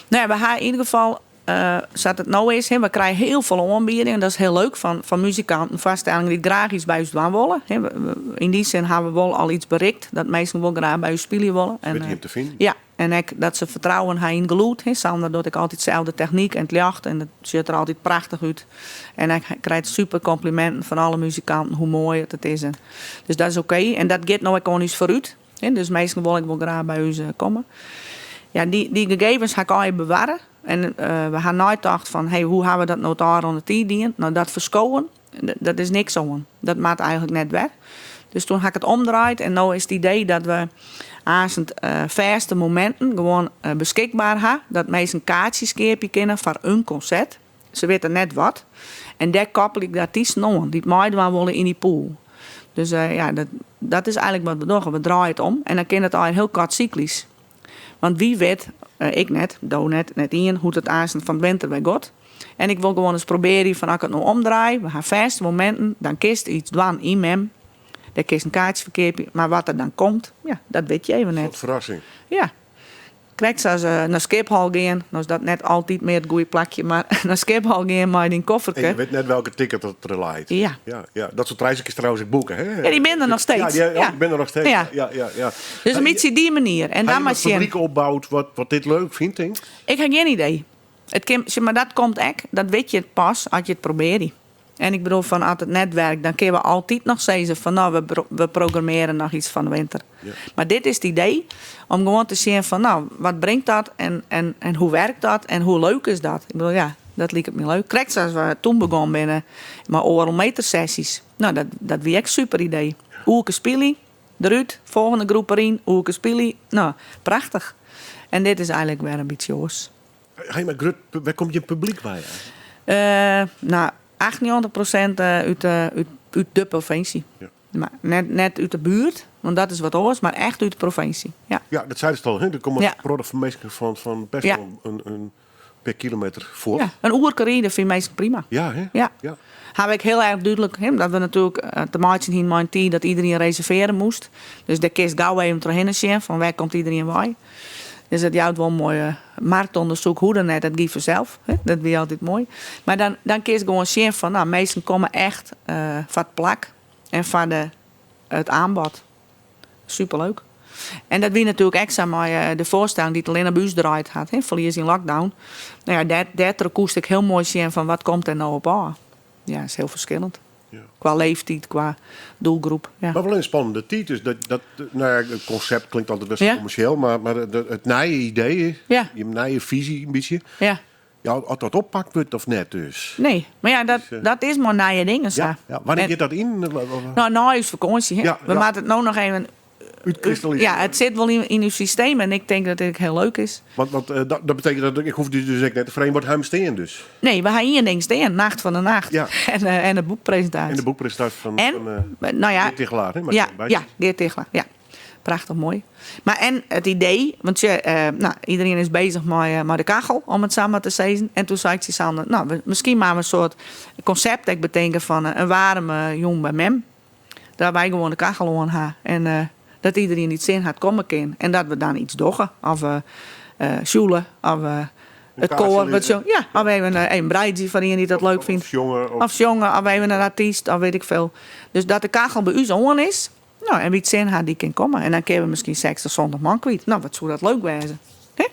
No ja, we ha yn ieder gefal, eh, sa't it no is, hè, we krije hiel folle oanbiedingen. Dat is hiel leuk fan, fan muzikanten, foarstellingen dy't graach iets by ús dwaan wolle. Hè, we- yn dy sin ha we wol al iets berikt, dat minsken wol graach by ús spylje wolle. Se witte jim te finen. Ja, en ek dat se fertrouwen ha yn it gelûd. Hè. Sander docht ek altyd deselde technyk en it ljocht en dat sjocht der altyd prachtich út. En hy krijt super kompliminten fan alle muzikanten hoe moai it is. En, dus dat is oké. En dat giet no ek oan ús foarút. Hè. Dus minsken wolle ek wol graach by ús komme. Ja, dy, dy gegevens ha ik allegear bewarre. En eh, we ha neitocht fan, hey, hoe ha we dat no ôfrûne tiid dien? No, dat ferskowen, dat is niks oan. Dat moat eigentlik net wer. Dus toen ha ik it omdraaid en no is it idee dat we aansend eh, fêste mominten gewoan eh, beskikber ha. Dat minsken kaartsjes keapje kinne foar in konsert. Se witte net wat. En dêr koppel ik de artysten oan dy't meidwaan wolle yn dy pool. Dus eh, ja, dat, dat is eigentlik wat we dogge. We draaie it om en dan kin it al hiel koart syklysk. Want wie wit, eh, ik net, do net, net ien, hoe't it aansend fan 't winter wer giet. En ik wol gewoan ris probearje fan as ik it no omdraai, we ha fêste mominten, dan kinst iets dwaan yn Mem. Dêr kinst in kaartsje ferkeapje, mar wat der dan komt, ja, dat wit je even Wat net. ferrassing. Ja. Krekt sa as eh, nei Skiphol gean. No is dat net altyd mear it goede plakje, mar nei Skiphol gean mei dyn En kofferke. je wit net welke ticket dat der leit. Ja. Ja, ja. Dat soart reizen kinst trouwens ek boeke, hè? Ja, dy binne der noch steeds. Ja, die, oh, Ja. die binne der noch steeds. Ja. Ja, ja, ja. Dus in bytsje dy manier. En Ha dan je mar it sjen. publyk opboud wat, wat dit leuk fynt, tink? Ik ha gjin idee. It kin, sjoch, mar dat komt ek, dat wit je pas as je it probearje. En ik bedoel, fan as it net wurket, dan kinne we altyd noch sizze fan no, we, we programmearje noch iets fan de winter. Ja. Mar dit is it idee om gewoan te sjen fan no, wat bringt dat en, en, en hoe wurket dat en hoe leuk is dat? Ik bedoel, ja, dat liket my leuk. Krekt sa as we toen begûn binne mei oardel meter sessy's. No, dat, dat wie ek super idee. Oerke spylje, derút, folgjende groep deryn, oerke spylje. No, prachtich. En dit is eigentlik wer in bytsje oars. Hey, mar grut, wêr komt jim publyk wei? Eh, no, 98% út, út, út de provinsje. Ja. Mar net, net út de buert, want dat is wat oars, mar echt út de provinsje. Ja. Ja, dat seidest al. Hè? Der komme Ja. protte fan minsken fan, fan bêst Ja. wol in, in pear kilometer fuort. Ja, in oerke ride fine minsken prima. Ja, hè? Ja. Ja. Ha we ek hiel erch dúdlik, hè, dat we natuerlik eh, te meitsjen hiene mei in tiid dat iderien reservearje moast. Dus dêr kinst gau even trochhinne sjen fan wêr komt iderien wei. Dus dat jout wol in moai eh, marktûndersyk, hoe dan net, dat giet fansels. Hè? Dat wie altyd moai. Mar dan, dan kinst gewoan sjen fan, no, minsken komme echt eh, foar it plak en foar de, it aanbod. Superleuk. En dat wie natuerlik ek sa mei eh, de foarstelling dy't allinne by ús draaid hat, hè, Ferlies yn Lockdown. No ja, dêr, dêrtroch koest ik hiel moai sjen fan wat komt der no op ôf. Ja, is hiel ferskillend. Ja. Kwa leeftiid, kwa doelgroep. Ja. Mar wol in spannende tiid. Dus dat, dat, no ja, it konsept klinkt altyd bêst Ja. kommersjeel, mar, mar it, it nije idee, Ja. je nije fisy in bytsje. Ja. Ja, oft dat oppakt wurdt of net dus. Nee, mar ja, dat, Dus, eh, dat is mar nije dingen sa. Ja, ja. Wannear En- giet dat yn? Wa- wa- wa- No, nei ús fakânsje. hè. Ja, We ja. moatte it no noch even... Útkristallisearje. Ja, it sit wol yn, yn ús systeem en ik tink dat it hiel leuk is. Want, want eh, dat, dat betekent dat ik hoef dus ek net te freegjen wat ha jim stean dus. Nee, we ha ien ding stean, Nacht fan de Nacht. Ja. En, eh, en de boekpresintaasje. En de boekpresintaasje fan, En, fan eh, nou ja, Geert Tichelaar, hè? Maar ja, bij- ja, Geert Tichelaar, ja. Prachtich moai. Mar en it idee, want je, eh, no, iderien is beuzich mei, eh, mei de kachel, om it sa mar te sizzen. En toen sei ik tsjin Sander, no, we, miskien moatte we in soart konsept ek betinke fan eh, in waarme jûn by mem. Dat wy gewoan de kachel oan ha en eh, dat iderien dy't sin hat komme kin. En dat we dan iets dogge. Of eh eh, sjoele, of eh, it koar wat sjongt. Ja, of even, eh, even breidzje foar ien dy't dat leuk fynt. Of sjonge. Of, Of sjonge, of even in artyst, of wit ik folle. Dus dat de kachel by ús oan is, no, en wie't sin hat, dy kin komme. En dan kinne we miskien 60, 70 man kwyt. No, wat soe dat leuk wêze. Hè?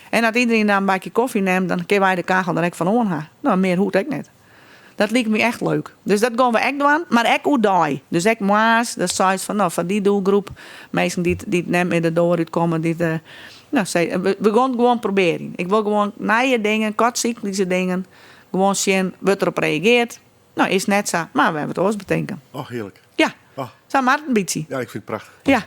En as iderien dan in bakje kofje nimt, dan kinne wy de kachel der ek fan oan ha. No, mear hoecht ek net. Dat liket my echt leuk. Dus dat gean we ek dwaan, mar ek oerdei. Dus ek moarns, dan seist fan no, foar dy doelgroep, minsken dy't dy't net mear de doar útkomme, dy't eh, no, we, we gean it gewoan probearjen. Ik wol gewoan nije dingen, kortsyklyske dingen, gewoan sjen, wurdt derop reageard. No, is net sa, mar we hawwe wat oars betinken. Och, hearlik. Ja, Oh. sa moat it in bytsje. Ja, ik fyn it prachtich. Ja.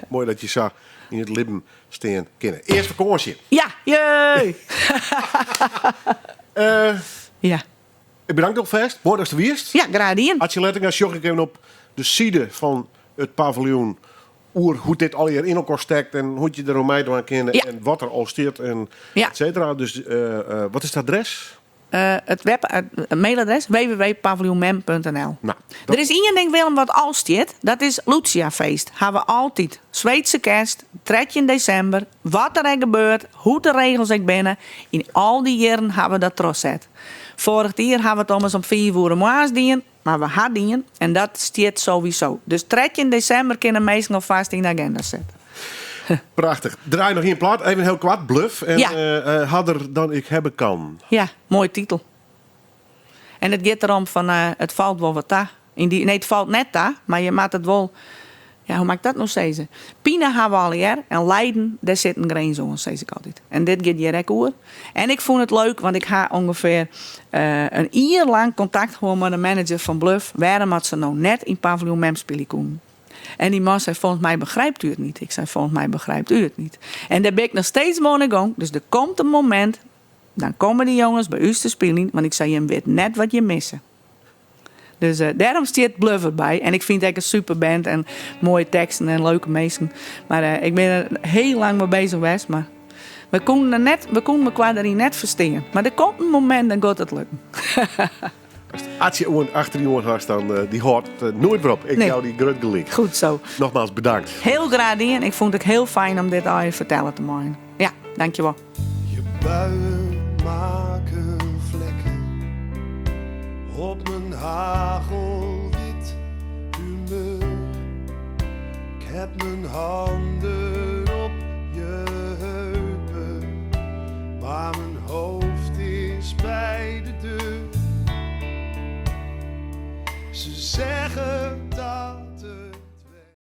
Moai dat je sa yn it libben stean kinne. Earst fakânsje. Ja, jee! Ja. Ik bedank alfêst. Moai datst der wiest. Ja, graach dien. Atsje Lettinga sjoch ik even op de side fan it paviljoen oer hoe't dit allegear yn elkoar stekt en hoe't je der oan meidwaan kinne Ja. en wat der al stiet en Ja. et cetera. Dus wat is it adres? It web, it mailadres www.paviljoenmem.nl. Nou, Der is ien ding Willem wat al stiet, dat is Lucia-feest. Ha we altyd. Sweedse kerst, 13 desimber, wat der ek gebeurt, hoe't de regels ek binne, yn al dy jierren ha we dat trochset. Foarich jier ha we it ommers om fiif oere moarns dien, mar we ha dien en dat stiet sowieso. Dus 13 desimber kinne minsken alfêst yn de agenda sette. Prachtich. Draai noch ien plaat, even hiel koart, Bluff. En Ja. eh, Harder dan ik hebben kan. Ja, moaie titel. En it giet derom fan it falt wol wat ta. Yn dy, nee, it falt net ta, mar je moatte it wol. Ja, hoe moat ik dat no sizze? Pine ha we allegear en lijden, dêr sit in grins oan, sis ik altyd. En dit giet hjir ek oer. En ik fûn it leuk, want ik ha ûngefear in jier lang kontakt hân mei de manager fan Bluff, wêrom dat se no net yn paviljoen Mem spylje koenen. En dy man sei, volgens mij begrijpt u het niet. Ik sei, volgens mij begrijpt u het niet. En dêr bin ik noch steeds mei oan de gong. Dus der komt in momint, dan komme dy jonges by ús te spyljen, want ik sei, jim witte net wat jim misse. Dus dêrom stiet Bluff derby. En ik fyn it ek in super band en moaie teksten en leuke minsken. Mar ik bin der hiel lang mei bezich west, mar we koenen der net, we koenen mekoar deryn net ferstean. Mar der komt in momint, dan giet it lukken. Ast Atsje oan achter dy oan hast, dan dy hâldt noait wer op. Ik Nee. jou dy grut gelyk. Goed zo. Nogmaals bedankt. Hiel graach dien. Ik fûn it ek hiel fijn om dit allegear fertelle te meien. Ja, dankjewol. Je buien maken vlekken op mijn hagelwit humeur. Ik heb mijn handen op je heupen, maar mijn hoofd is bij de deur. Ze zeggen.